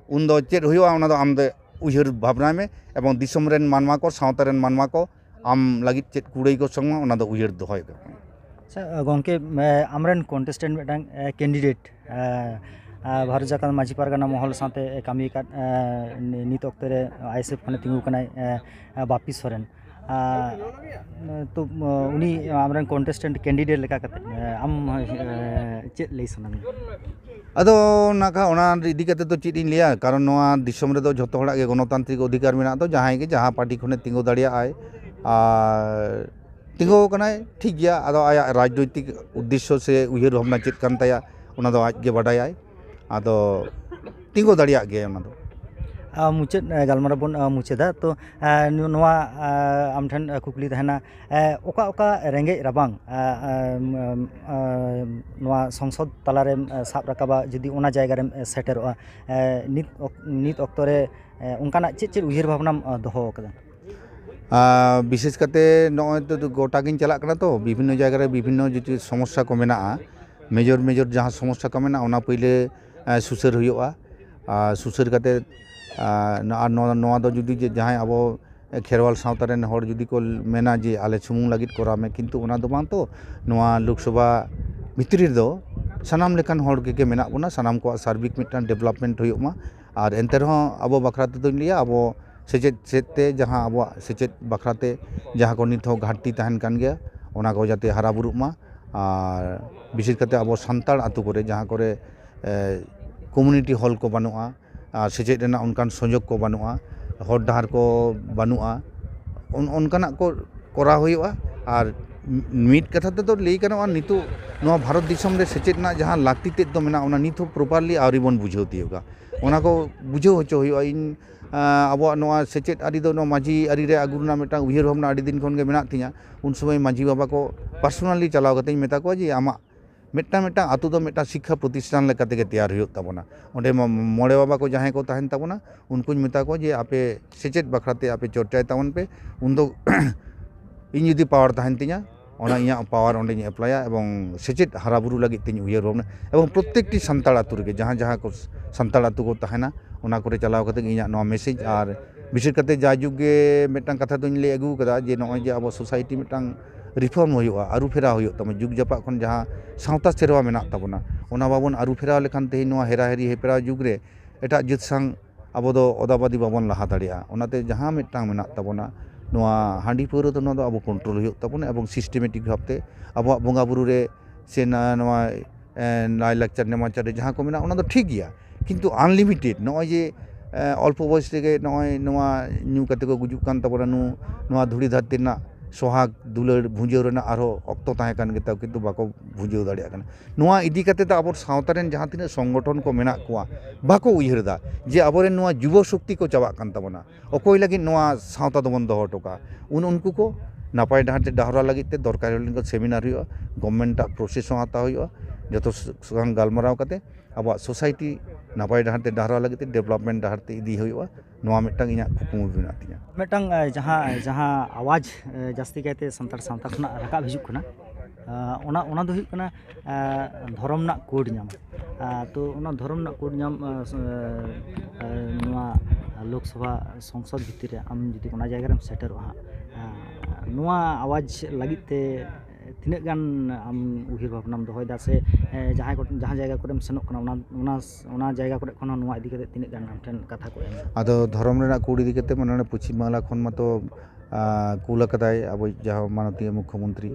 ᱩᱱᱫᱚ ᱪᱮᱫ ᱦᱩᱭᱩᱜᱼᱟ, ᱚᱱᱟ ᱫᱚ ᱟᱢ ᱫᱚ ᱩᱭᱦᱟᱹᱨ ᱵᱷᱟᱵᱽᱱᱟᱭ ᱢᱮ ᱮᱵᱚᱝ ᱫᱤᱥᱚᱢ ᱨᱮᱱ ᱢᱟᱱᱣᱟ ᱠᱚ, ᱥᱟᱶᱛᱟ ᱨᱮᱱ ᱢᱟᱱᱣᱟ ᱠᱚ ᱟᱢ ᱞᱟᱹᱜᱤᱫ ᱪᱮᱫ ᱠᱩᱲᱟᱹᱭ ᱠᱚ ᱥᱚᱝ ᱢᱟ, ᱚᱱᱟ ᱫᱚ ᱩᱭᱦᱟᱹᱨ ᱫᱚᱦᱚᱭ ᱢᱮ᱾ ᱟᱪᱪᱷᱟ, ᱜᱚᱢᱠᱮ, ᱮ, ᱟᱢᱨᱮᱱ ᱠᱚᱱᱴᱮᱥᱴᱮᱱᱴ ᱢᱤᱫᱴᱟᱝ, ᱮ, ᱠᱮᱱᱰᱤᱰᱮᱴ, ᱮ, ᱮ, ᱵᱷᱟᱨᱚᱛ ᱡᱟᱠᱟᱛ ᱢᱟᱹᱡᱷᱤ ᱯᱟᱨᱜᱟᱱᱟ ᱢᱚᱦᱚᱞ ᱥᱟᱶᱛᱮ ᱠᱟᱹᱢᱤ ᱟᱠᱟᱫ, ᱮ, ᱱᱤ-, ᱱᱤᱛ ᱚᱠᱛᱮ ᱨᱮ ᱟᱭᱮᱥᱮᱯᱷ ᱠᱷᱚᱱᱮ ᱛᱤᱸᱜᱩ ᱠᱟᱱᱟᱭ, ᱮ, ᱮ, ᱵᱟᱯᱤ ᱥᱚᱨᱮᱱ᱾ ᱟ, ᱛᱚ, ᱩᱱᱤ ᱟᱢᱨᱮᱱ ᱠᱚᱱᱴᱮᱥᱴᱮᱱᱴ ᱠᱮᱱᱰᱤᱰᱮᱴ ᱞᱮᱠᱟ ᱠᱟᱛᱮ, ᱮ, ᱟᱢ, ᱮ, ᱪᱮᱫ ᱞᱟᱹᱭ ᱥᱟᱱᱟ ᱢᱮᱭᱟ? ᱟᱫᱚ ᱱᱟᱠᱷᱟ ᱚᱱᱟ ᱤᱫᱤ ᱠᱟᱛᱮ ᱫᱚ ᱪᱮᱫ ᱤᱧ ᱞᱟᱹᱭᱟ, ᱠᱟᱨᱚᱱ ᱱᱚᱣᱟ ᱫᱤᱥᱚᱢ ᱨᱮᱫᱚ ᱡᱷᱚᱛᱚ ᱦᱚᱲᱟᱜ ᱜᱮ ᱜᱚᱱᱚᱛᱟᱱᱛᱨᱤᱠ ᱚᱫᱷᱤᱠᱟᱨ ᱢᱮᱱᱟᱜ ᱫᱚ, ᱡᱟᱦᱟᱸᱭ ᱜᱮ ᱡᱟᱦᱟᱸ ᱯᱟᱨᱴᱤ ᱠᱷᱚᱱᱮ ᱛᱤᱸᱜᱩ ᱫᱟᱲᱮᱭᱟᱜᱼᱟᱭ᱾ ᱟᱨ ᱛᱤᱸᱜᱩ ᱟᱠᱟᱱᱟᱭ, ᱴᱷᱤᱠ ᱜᱮᱭᱟ, ᱟᱫᱚ ᱟᱭᱟᱜ ᱨᱟᱡᱽᱱᱳᱭᱛᱤᱠ ᱩᱫᱽᱫᱮᱥᱥᱚ ᱥᱮ ᱩᱭᱦᱟᱹᱨ ᱵᱷᱟᱵᱽᱱᱟ ᱪᱮᱫ ᱠᱟᱱ ᱛᱟᱭᱟ, ᱚᱱᱟ ᱫᱚ ᱟᱡ ᱜᱮ ᱵᱟᱰᱟᱭᱟᱭ᱾ ᱟᱫᱚ ᱛᱤᱸᱜᱩ ᱫᱟᱲᱮᱭᱟᱜ ᱜᱮᱭᱟᱭ ᱚᱱᱟ ᱫᱚ᱾ ᱟ, ᱢᱩᱪᱟᱹᱫ, ᱮ, ᱜᱟᱞᱢᱟᱨᱟᱣ ᱵᱚᱱ, ᱟ, ᱢᱩᱪᱟᱹᱫᱟ᱾ ᱛᱚ, ᱮ, ᱱᱚ-, ᱱᱚᱣᱟ, ᱟ, ᱟᱢ ᱴᱷᱮᱱ, ᱟ, ᱠᱩᱠᱞᱤ ᱛᱟᱦᱮᱱᱟ, ᱮ, ᱚᱠᱟ ᱚᱠᱟ ᱨᱮᱸᱜᱮᱡ ᱨᱟᱵᱟᱝ, ᱟ, ᱟ, ᱟᱢ, ᱟ, ᱱᱚᱣᱟ ᱥᱚᱝᱥᱚᱫᱽ ᱛᱟᱞᱟᱨᱮᱢ, ᱟ, ᱥᱟᱵ ᱨᱟᱠᱟᱵᱟ, ᱡᱩᱫᱤ ᱚᱱᱟ ᱡᱟᱭᱜᱟ ᱨᱮᱢ, ᱟ, ᱥᱮᱴᱮᱨᱚᱜᱼᱟ, ᱮ, ᱱᱤᱛ ᱚᱠ-, ᱱᱤᱛ ᱚᱠᱛᱚ ᱨᱮ, ᱮ, ᱚᱱᱠᱟᱱᱟᱜ ᱪᱮᱫ ᱪᱮᱫ ᱩᱭᱦᱟᱹᱨ ᱵᱷᱟᱵᱽᱱᱟᱢ, ᱟ, ᱫᱚᱦᱚ ᱟᱠᱟᱫᱟ? ᱟᱨ ᱵᱤᱥᱮᱥ ᱠᱟᱛᱮ ᱱᱚᱜᱼᱚᱭ ᱛᱚ ᱜᱚᱴᱟ ᱜᱤᱧ ᱪᱟᱞᱟᱜ ᱠᱟᱱᱟ, ᱛᱚ ᱵᱤᱵᱷᱤᱱᱱᱚ ᱡᱟᱭᱜᱟ ᱨᱮ ᱵᱤᱵᱷᱤᱱᱱᱚ ᱡᱩᱫᱤ ᱥᱚᱢᱚᱥᱥᱟ ᱠᱚ ᱢᱮᱱᱟᱜᱼᱟ, ᱢᱮᱡᱚᱨ ᱢᱮᱡᱚᱨ ᱡᱟᱦᱟᱸ ᱥᱚᱢᱚᱥᱥᱟ ᱠᱚ ᱢᱮᱱᱟᱜᱼᱟ, ᱚᱱᱟ ᱯᱩᱭᱞᱟᱹ, ᱮ, ᱥᱩᱥᱟᱹᱨ ᱦᱩᱭᱩᱜᱼᱟ᱾ ᱟᱨ ᱥᱩᱥᱟᱹᱨ ᱠᱟᱛᱮ, ᱟᱨ ᱱᱚᱣᱟ, ᱱᱚᱣᱟ, ᱱᱚᱣᱟ ᱫᱚ ᱡᱩᱫᱤ ᱡᱮ ᱡᱟᱦᱟᱸᱭ ᱟᱵᱚ ᱠᱷᱮᱨᱣᱟᱞ ᱥᱟᱶᱛᱟ ᱨᱮᱱ ᱦᱚᱲ ᱡᱩᱫᱤ ᱠᱚ ᱢᱮᱱᱟ ᱡᱮ ᱟᱞᱮ ᱥᱩᱢᱩᱝ ᱞᱟᱹᱜᱤᱫ ᱠᱚᱨᱟᱣ ᱢᱮ, ᱠᱤᱱᱛᱩ ᱚᱱᱟ ᱫᱚ ᱵᱟᱝ ᱛᱚ᱾ ᱱᱚᱣᱟ ᱞᱳᱠᱥᱚᱵᱷᱟ ᱵᱷᱤᱛᱨᱤ ᱨᱮᱫᱚ ᱥᱟᱱᱟᱢ ᱞᱮᱠᱟᱱ ᱦᱚᱲ ᱜᱮ ᱢᱮᱱᱟᱜ ᱵᱚᱱᱟ, ᱥᱟᱱᱟᱢ ᱠᱚᱣᱟᱜ ᱥᱟᱨᱵᱤᱠ ᱢᱤᱫᱴᱟᱝ ᱰᱮᱵᱷᱞᱚᱯᱢᱮᱱᱴ ᱦᱩᱭᱩᱜ ᱢᱟ᱾ ᱟᱨ ᱮᱱᱛᱮ ᱨᱮᱦᱚᱸ ᱟᱵᱚ ᱵᱟᱠᱷᱨᱟ ᱛᱮᱫᱚᱧ ᱞᱟᱹᱭᱟ, ᱟᱵᱚ ᱥᱮᱪᱮᱫ ᱥᱮᱫ ᱛᱮ ᱡᱟᱦᱟᱸ ᱟᱵᱚᱣᱟᱜ ᱥᱮᱪᱮᱫ ᱵᱟᱠᱷᱨᱟ ᱛᱮ ᱡᱟᱦᱟᱸ ᱠᱚ ᱱᱤᱛ ᱦᱚᱸ ᱜᱷᱟᱴᱛᱤ ᱛᱟᱦᱮᱱ ᱠᱟᱱ ᱜᱮᱭᱟ, ᱚᱱᱟ ᱠᱚ ᱡᱟᱛᱮ ᱦᱟᱨᱟ ᱵᱩᱨᱩᱜ ᱢᱟ᱾ ᱟᱨ ᱵᱤᱥᱮᱥ ᱠᱟᱛᱮ ᱟᱵᱚ ᱥᱟᱱᱛᱟᱲ ᱟᱛᱳ ᱠᱚᱨᱮ, ᱡᱟᱦᱟᱸ ᱠᱚᱨᱮ ᱠᱚᱢᱤᱭᱩᱱᱤᱴᱤ ᱦᱚᱞ ᱠᱚ ᱵᱟᱹᱱᱩᱜᱼᱟ, ᱟᱨ ᱥᱮᱪᱮᱫ ᱨᱮᱱᱟᱜ ᱚᱱᱠᱟᱱ ᱥᱩᱡᱳᱜᱽ ᱠᱚ ᱵᱟᱹᱱᱩᱜᱼᱟ, ᱦᱚᱨ ᱰᱟᱦᱟᱨ ᱠᱚ ᱵᱟᱹᱱᱩᱜᱼᱟ, ᱚᱱ- ᱚᱱᱠᱟᱱᱟᱜ ᱠᱚ ᱠᱚᱨᱟᱣ ᱦᱩᱭᱩᱜᱼᱟ᱾ ᱟᱨ ᱢᱤᱫ ᱠᱟᱛᱷᱟ ᱛᱮᱫᱚ ᱞᱟᱹᱭ ᱜᱟᱱᱚᱜᱼᱟ, ᱱᱤᱛᱚᱜ ᱱᱚᱣᱟ ᱵᱷᱟᱨᱚᱛ ᱫᱤᱥᱚᱢ ᱨᱮ ᱥᱮᱪᱮᱫ ᱨᱮᱱᱟᱜ ᱡᱟᱦᱟᱸ ᱞᱟᱹᱠᱛᱤ ᱛᱮᱫ ᱫᱚ ᱢᱮᱱᱟᱜᱼᱟ, ᱚᱱᱟ ᱱᱤᱛ ᱦᱚᱸ ᱯᱨᱚᱯᱟᱨᱞᱤ ᱟᱹᱣᱨᱤ ᱵᱚᱱ ᱵᱩᱡᱷᱟᱹᱣ ᱛᱤᱭᱳᱜᱟ᱾ ᱚᱱᱟ ᱠᱚ ᱵᱩᱡᱷᱟᱹᱣ ᱦᱚᱪᱚ ᱦᱩᱭᱩᱜᱼᱟ᱾ ᱤᱧ, ᱟᱸ, ᱟᱵᱚᱣᱟᱜ ᱱᱚᱣᱟ ᱥᱮᱪᱮᱫ ᱟᱹᱨᱤ ᱫᱚ ᱱᱚᱣᱟ ᱢᱟᱹᱡᱷᱤ ᱟᱹᱨᱤ ᱨᱮ ᱟᱹᱜᱩ ᱨᱮᱱᱟᱜ ᱢᱤᱫᱴᱟᱝ ᱩᱭᱦᱟᱹᱨ ᱵᱷᱟᱵᱽᱱᱟ ᱟᱹᱰᱤ ᱫᱤᱱ ᱠᱷᱚᱱ ᱜᱮ ᱢᱮᱱᱟᱜ ᱛᱤᱧᱟᱹ᱾ ᱩᱱ ᱥᱚᱢᱚᱭ ᱢᱟᱹᱡᱷᱤ ᱵᱟᱵᱟ ᱠᱚ ᱯᱟᱨᱥᱳᱱᱟᱞᱤ ᱪᱟᱞᱟᱣ ᱠᱟᱛᱮᱧ ᱢᱮᱛᱟ ᱠᱚᱣᱟ ᱡᱮ, ᱟᱢᱟᱜ ᱢᱤᱫᱴᱟᱝ ᱢᱤᱫᱴᱟᱝ ᱟᱹᱛᱩ ᱫᱚ ᱢᱤᱫᱴᱟᱝ ᱥᱤᱠᱠᱷᱟ ᱯᱨᱚᱛᱤᱥᱴᱷᱟᱱ ᱞᱮᱠᱟ ᱛᱮᱜᱮ ᱛᱮᱭᱟᱨ ᱦᱩᱭᱩᱜ ᱛᱟᱵᱚᱱᱟ᱾ ᱚᱸᱰᱮ ᱢᱚ-, ᱢᱚᱬᱮ ᱵᱟᱵᱟ ᱠᱚ ᱡᱟᱦᱟᱸᱭ ᱠᱚ ᱛᱟᱦᱮᱱ ᱛᱟᱵᱚᱱᱟ, ᱩᱱᱠᱩᱧ ᱢᱮᱛᱟ ᱠᱚᱣᱟ ᱡᱮ, ᱟᱯᱮ ᱥᱮᱪᱮᱫ ᱵᱟᱠᱷᱨᱟ ᱛᱮ ᱟᱯᱮ ᱪᱚᱨᱪᱟᱭ ᱛᱟᱵᱚᱱ ᱯᱮ᱾ ᱩᱱᱫᱚ ᱤᱧ ᱡᱩᱫᱤ ᱯᱟᱣᱟᱨ ᱛᱟᱦᱮᱱ ᱛᱤᱧᱟ, ᱚᱱᱟ ᱤᱧᱟᱹᱜ ᱯᱟᱣᱟᱨ ᱚᱸᱰᱮᱧ ᱮᱯᱞᱟᱭᱟ ᱮᱵᱚᱝ ᱥᱮᱪᱮᱫ ᱦᱟᱨᱟ ᱵᱩᱨᱩ ᱞᱟᱹᱜᱤᱫ ᱛᱤᱧ ᱩᱭᱦᱟᱹᱨ ᱵᱷᱟᱵᱽᱱᱟ᱾ ᱮᱵᱚᱝ ᱯᱨᱚᱛᱛᱮᱠᱴᱤ ᱥᱟᱱᱛᱟᱲ ᱟᱹᱛᱩ ᱨᱮᱜᱮ, ᱡᱟᱦᱟᱸ ᱡᱟᱦᱟᱸ ᱠᱚ ᱥᱟᱱᱛᱟᱲ ᱟᱹᱛᱩ ᱠᱚ ᱛᱟᱦᱮᱱᱟ, ᱚᱱᱟ ᱠᱚᱨᱮ ᱪᱟᱞᱟᱣ ᱠᱟᱛᱮ ᱤᱧᱟᱹᱜ ᱱᱚᱣᱟ ᱢᱮᱥᱮᱡᱽ᱾ ᱟᱨ ᱵᱤᱥᱮᱥ ᱠᱟᱛᱮ ᱡᱟᱭᱡᱩᱜᱽ ᱜᱮ ᱢᱤᱫᱴᱟᱝ ᱠᱟᱛᱷᱟ ᱫᱚᱧ ᱞᱟᱹᱭ ᱟᱹᱜᱩ ᱠᱟᱫᱟ ᱡᱮ, ᱱᱚᱜᱼᱚᱭ ᱡᱮ ᱟᱵᱚ ᱥᱳᱥᱟᱭᱴᱤ ᱢᱤᱫᱴᱟᱝ ᱨᱤᱯᱷᱚᱨᱢ ᱦᱩᱭᱩᱜᱼᱟ, ᱟᱹᱨᱩ ᱯᱷᱮᱨᱟᱣ ᱦᱩᱭᱩᱜ ᱛᱟᱵᱚᱱᱟ, ᱡᱩᱜᱽ ᱡᱟᱯᱟᱜ ᱠᱷᱚᱱ ᱡᱟᱦᱟᱸ ᱥᱟᱶᱛᱟ ᱥᱮᱨᱣᱟ ᱢᱮᱱᱟᱜ ᱛᱟᱵᱚᱱᱟ, ᱚᱱᱟ ᱵᱟᱵᱚᱱ ᱟᱹᱨᱩ ᱯᱷᱮᱨᱟᱣ ᱞᱮᱠᱷᱟᱱ ᱛᱮᱦᱮᱧ ᱱᱚᱣᱟ ᱦᱮᱨᱟ ᱦᱮᱨᱤ ᱦᱮᱯᱨᱟᱣ ᱡᱩᱜᱽ ᱨᱮ ᱮᱴᱟᱜ ᱡᱟᱹᱛ ᱥᱟᱶ ᱟᱵᱚ ᱫᱚ ᱚᱫᱟᱵᱟᱫᱤ ᱵᱟᱵᱚᱱ ᱞᱟᱦᱟ ᱫᱟᱲᱮᱭᱟᱜᱼᱟ᱾ ᱚᱱᱟᱛᱮ ᱡᱟᱦᱟᱸ ᱢᱤᱫᱴᱟᱝ ᱢᱮᱱᱟᱜ ᱛᱟᱵᱚᱱᱟ, ᱱᱚᱣᱟ ᱦᱟᱺᱰᱤ ᱯᱟᱹᱣᱨᱟᱹ ᱫᱚ, ᱱᱚᱣᱟ ᱫᱚ ᱟᱵᱚ ᱠᱚᱱᱴᱨᱳᱞ ᱦᱩᱭᱩᱜ ᱛᱟᱵᱚᱱᱟ ᱮᱵᱚᱝ ᱥᱤᱥᱴᱮᱢᱮᱴᱤᱠ ᱵᱷᱟᱵᱽᱛᱮ ᱟᱵᱚᱣᱟᱜ ᱵᱚᱸᱜᱟ ᱵᱩᱨᱩ ᱨᱮ ᱥᱮ ᱱᱟ-, ᱱᱚᱣᱟ, ᱮ, ᱞᱟᱭᱼᱞᱟᱠᱪᱟᱨ ᱱᱮᱢᱟᱪᱟᱨ ᱨᱮ ᱡᱟᱦᱟᱸ ᱠᱚ ᱢᱮᱱᱟᱜᱼᱟ, ᱚᱱᱟ ᱫᱚ ᱴᱷᱤᱠ ᱜᱮᱭᱟ, ᱠᱤᱱᱛᱩ ᱟᱱᱞᱤᱢᱤᱴᱮᱰ ᱱᱚᱜᱼᱚᱭ ᱡᱮ, ᱮ, ᱚᱞᱯᱚ ᱵᱚᱭᱮᱥ ᱨᱮᱜᱮ ᱱᱚᱜᱼᱚᱭ ᱱᱚᱣᱟ ᱧᱩ ᱠᱟᱛᱮ ᱠᱚ ᱜᱩᱡᱩᱜ ᱠᱟᱱ ᱛᱟᱵᱚᱱᱟ, ᱱᱩ-, ᱱᱚᱣᱟ ᱫᱷᱩᱲᱤ ᱫᱷᱟᱹᱨᱛᱤ ᱨᱮᱱᱟᱜ ᱥᱚᱦᱟᱜᱽ ᱫᱩᱞᱟᱹᱲ ᱵᱷᱩᱸᱡᱟᱹᱣ ᱨᱮᱱᱟᱜ ᱟᱨᱦᱚᱸ ᱚᱠᱛᱚ ᱛᱟᱦᱮᱸ ᱠᱟᱱ ᱜᱮᱛᱟ, ᱠᱤᱱᱛᱩ ᱵᱟᱠᱚ ᱵᱷᱩᱸᱡᱟᱹᱣ ᱫᱟᱲᱮᱭᱟᱜ ᱠᱟᱱᱟ᱾ ᱱᱚᱣᱟ ᱤᱫᱤ ᱠᱟᱛᱮ ᱫᱚ ᱟᱵᱚ ᱥᱟᱶᱛᱟ ᱨᱮᱱ ᱡᱟᱦᱟᱸ ᱛᱤᱱᱟᱹᱜ ᱥᱚᱝᱜᱚᱴᱷᱚᱱ ᱠᱚ ᱢᱮᱱᱟᱜ ᱠᱚᱣᱟ, ᱵᱟᱠᱚ ᱩᱭᱦᱟᱹᱨ ᱮᱫᱟ ᱡᱮ ᱟᱵᱚᱨᱮᱱ ᱱᱚᱣᱟ ᱡᱩᱵᱚ ᱥᱚᱠᱛᱤ ᱠᱚ ᱪᱟᱵᱟᱜ ᱠᱟᱱ ᱛᱟᱵᱚᱱᱟ, ᱚᱠᱚᱭ ᱞᱟᱹᱜᱤᱫ ᱱᱚᱣᱟ ᱥᱟᱶᱛᱟ ᱫᱚᱵᱚᱱ ᱫᱚᱦᱚ ᱦᱚᱴᱚ ᱠᱟᱜᱼᱟ᱾ ᱩᱱ ᱩᱱᱠᱩ ᱠᱚ ᱱᱟᱯᱟᱭ ᱰᱟᱦᱟᱨ ᱛᱮ ᱰᱟᱦᱟᱨᱟ ᱞᱟᱹᱜᱤᱫ ᱛᱮ ᱫᱚᱨᱠᱟᱨ ᱦᱩᱭ ᱞᱮᱱᱠᱷᱟᱱ ᱥᱮᱢᱤᱱᱟᱨ ᱦᱩᱭᱩᱜᱼᱟ, ᱜᱚᱵᱷᱢᱮᱱᱴ ᱟᱜ ᱯᱨᱚᱥᱮᱥ ᱦᱚᱸ ᱦᱟᱛᱟᱣ ᱦᱩᱭᱩᱜᱼᱟ, ᱡᱚᱛᱚ ᱥᱟᱝ ᱜᱟᱞᱢᱟᱨᱟᱣ ᱠᱟᱛᱮ ᱟᱵᱚᱣᱟᱜ ᱥᱳᱥᱟᱭᱴᱤ ᱱᱟᱯᱟᱭ ᱰᱟᱦᱟᱨ ᱛᱮ ᱰᱟᱦᱟᱨᱟ ᱞᱟᱹᱜᱤᱫ ᱛᱮ, ᱰᱮᱵᱷᱞᱚᱯᱢᱮᱱᱴ ᱰᱟᱦᱟᱨ ᱛᱮ ᱤᱫᱤ ᱦᱩᱭᱩᱜᱼᱟ, ᱱᱚᱣᱟ ᱢᱤᱫᱴᱟᱝ ᱤᱧᱟᱹᱜ ᱠᱩᱠᱢᱩ ᱢᱮᱱᱟᱜ ᱛᱤᱧᱟᱹ᱾ ᱢᱤᱫᱴᱟᱝ, ᱮ, ᱡᱟᱦᱟᱸ, ᱡᱟᱦᱟᱸ ᱟᱣᱟᱡᱽ, ᱮ, ᱡᱟᱹᱥᱛᱤ ᱠᱟᱭᱛᱮ ᱥᱟᱱᱛᱟᱲ ᱥᱟᱶᱛᱟ ᱠᱷᱚᱱᱟᱜ ᱨᱟᱠᱟᱵ ᱦᱤᱡᱩᱜ ᱠᱟᱱᱟ, ᱮ, ᱚᱱᱟ, ᱚᱱᱟ ᱫᱚ ᱦᱩᱭᱩᱜ ᱠᱟᱱᱟ, ᱮ, ᱫᱷᱚᱨᱚᱢ ᱨᱮᱱᱟᱜ ᱠᱳᱰ ᱧᱟᱢ᱾ ᱮ, ᱛᱚ ᱚᱱᱟ ᱫᱷᱚᱨᱚᱢ ᱨᱮᱱᱟᱜ ᱠᱳᱰ ᱧᱟᱢ, ᱮ, ᱥ-, ᱮ, ᱮ, ᱱᱚᱣᱟ ᱞᱳᱠᱥᱚᱵᱷᱟ ᱥᱚᱝᱥᱚᱫ ᱵᱷᱤᱛᱤᱨ ᱨᱮ ᱟᱢ ᱡᱩᱫᱤ ᱚᱱᱟ ᱡᱟᱭᱜᱟ ᱨᱮᱢ ᱥᱮᱴᱮᱨᱚᱜᱼᱟ ᱦᱟᱸᱜ, ᱮ, ᱱᱚᱣᱟ ᱟᱣᱟᱡᱽ ᱞᱟᱹᱜᱤᱫ ᱛᱮ ᱛᱤᱱᱟᱹᱜ ᱜᱟᱱ ᱟᱢ ᱩᱭᱦᱟᱹᱨ ᱵᱷᱟᱵᱽᱱᱟᱢ ᱫᱚᱦᱚᱭᱮᱫᱟ, ᱥᱮ ᱮ, ᱡᱟᱦᱟᱸᱭ ᱠᱚ, ᱡᱟᱦᱟᱸ ᱡᱟᱭᱜᱟ ᱠᱚᱨᱮᱢ ᱥᱮᱱᱚᱜ ᱠᱟᱱᱟ, ᱚᱱᱟ, ᱚᱱᱟ, ᱚᱱᱟ ᱡᱟᱭᱜᱟ ᱠᱚᱨᱮ ᱠᱷᱚᱱ ᱦᱚᱸ ᱱᱚᱣᱟ ᱤᱫᱤ ᱠᱟᱛᱮ ᱛᱤᱱᱟᱹᱜ ᱜᱟᱱ ᱟᱢ ᱴᱷᱮᱱ ᱠᱟᱛᱷᱟ ᱠᱚ ᱮᱢ ᱮᱫᱟ? ᱟᱫᱚ ᱫᱷᱚᱨᱚᱢ ᱨᱮᱱᱟᱜ ᱠᱳᱰ ᱤᱫᱤ ᱠᱟᱛᱮ ᱢᱟ ᱱᱚᱰᱮ ᱯᱚᱪᱷᱤᱢ ᱵᱟᱝᱞᱟ ᱠᱷᱚᱱ ᱢᱟᱛᱚ, ᱟ, ᱠᱩᱞ ᱟᱠᱟᱫᱟᱭ ᱟᱵᱚᱭᱤᱡ ᱡᱟᱦᱟᱸ ᱢᱟᱱᱚᱛᱤᱭᱟᱹ ᱢᱩᱠᱷᱭᱚᱢᱚᱱᱛᱨᱤ,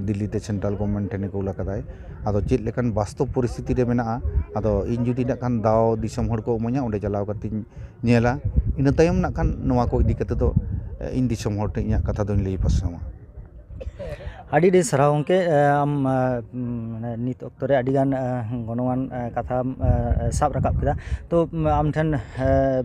ᱫᱤᱞᱞᱤ ᱛᱮ ᱥᱮᱱᱴᱨᱟᱞ ᱜᱚᱵᱷᱚᱨᱱᱢᱮᱱᱴ ᱴᱷᱮᱱᱮ ᱠᱩᱞ ᱟᱠᱟᱫᱟᱭ᱾ ᱟᱫᱚ ᱪᱮᱫ ᱞᱮᱠᱟᱱ ᱵᱟᱥᱛᱚᱵ ᱯᱚᱨᱤᱥᱛᱷᱤᱛᱤ ᱨᱮ ᱢᱮᱱᱟᱜᱼᱟ, ᱟᱫᱚ ᱤᱧ ᱡᱩᱫᱤ ᱱᱟᱜ ᱠᱷᱟᱱ ᱫᱟᱣ ᱫᱤᱥᱚᱢ ᱦᱚᱲ ᱠᱚ ᱤᱢᱟᱹᱧᱟ, ᱚᱸᱰᱮ ᱪᱟᱞᱟᱣ ᱠᱟᱛᱮᱧ ᱧᱮᱞᱟ, ᱤᱱᱟᱹ ᱛᱟᱭᱚᱢ ᱱᱟᱜ ᱠᱷᱟᱱ ᱱᱚᱣᱟ ᱠᱚ ᱤᱫᱤ ᱠᱟᱛᱮ ᱫᱚ, ᱮ, ᱤᱧ ᱫᱤᱥᱚᱢ ᱦᱚᱲ ᱴᱷᱮᱱ ᱤᱧᱟᱹᱜ ᱠᱟᱛᱷᱟ ᱫᱚᱧ ᱞᱟᱹᱭ ᱯᱟᱥᱱᱟᱣᱟ᱾ ᱟᱹᱰᱤ ᱟᱹᱰᱤ ᱥᱟᱨᱦᱟᱣ ᱜᱚᱢᱠᱮ, ᱮ, ᱟᱢ, ᱮ, ᱢᱟᱱᱮ ᱱᱤᱛ ᱚᱠᱛᱚ ᱨᱮ ᱟᱹᱰᱤ ᱜᱟᱱ, ᱮ, ᱜᱚᱱᱚᱝᱟᱱ, ᱮ, ᱠᱟᱛᱷᱟᱢ, ᱮ, ᱥᱟᱵ ᱨᱟᱠᱟᱵ ᱠᱮᱫᱟ᱾ ᱛᱚ, ᱟᱢ ᱴᱷᱮᱱ, ᱮ,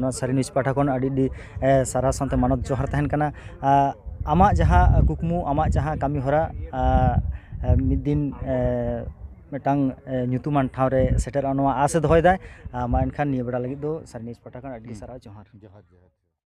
ᱱᱚᱣᱟ ᱥᱟᱹᱨᱤ ᱱᱤᱭᱩᱡᱽ ᱯᱟᱦᱴᱟ ᱠᱷᱚᱱ ᱟᱹᱰᱤ ᱟᱹᱰᱤ, ᱮ, ᱥᱟᱨᱦᱟᱣ ᱥᱟᱶᱛᱮ ᱢᱟᱱᱚᱛ ᱡᱚᱦᱟᱨ ᱛᱟᱦᱮᱱ ᱠᱟᱱᱟ᱾ ᱟ, ᱟᱢᱟᱜ ᱡᱟᱦᱟᱸ ᱠᱩᱠᱢᱩ, ᱟᱢᱟᱜ ᱡᱟᱦᱟᱸ ᱠᱟᱹᱢᱤ ᱦᱚᱨᱟ, ᱟ, ᱮ, ᱢᱤᱫ ᱫᱤᱱ, ᱮ, ᱢᱤᱫᱴᱟᱝ, ᱮ, ᱧᱩᱛᱩᱢᱟᱱ ᱴᱷᱟᱶ ᱨᱮ ᱥᱮᱴᱮᱨᱚᱜᱼᱟ, ᱱᱚᱣᱟ ᱟᱥ ᱮ ᱫᱚᱦᱚᱭᱮᱫᱟᱭ᱾ ᱟ, ᱢᱟ ᱮᱱᱠᱷᱟᱱ ᱱᱤᱭᱟᱹ ᱵᱮᱲᱟ ᱞᱟᱹᱜᱤᱫ ᱫᱚ ᱥᱟᱹᱨᱤ ᱱᱤᱭᱩᱡᱽ ᱯᱟᱦᱴᱟ ᱠᱷᱚᱱ ᱟᱹᱰᱤ ᱟᱹᱰᱤ ᱦᱩᱸ᱾ ᱥᱟᱨᱦᱟᱣ, ᱡᱚᱦᱟᱨ᱾ ᱡᱚᱦᱟᱨ, ᱡᱚᱦᱟᱨ᱾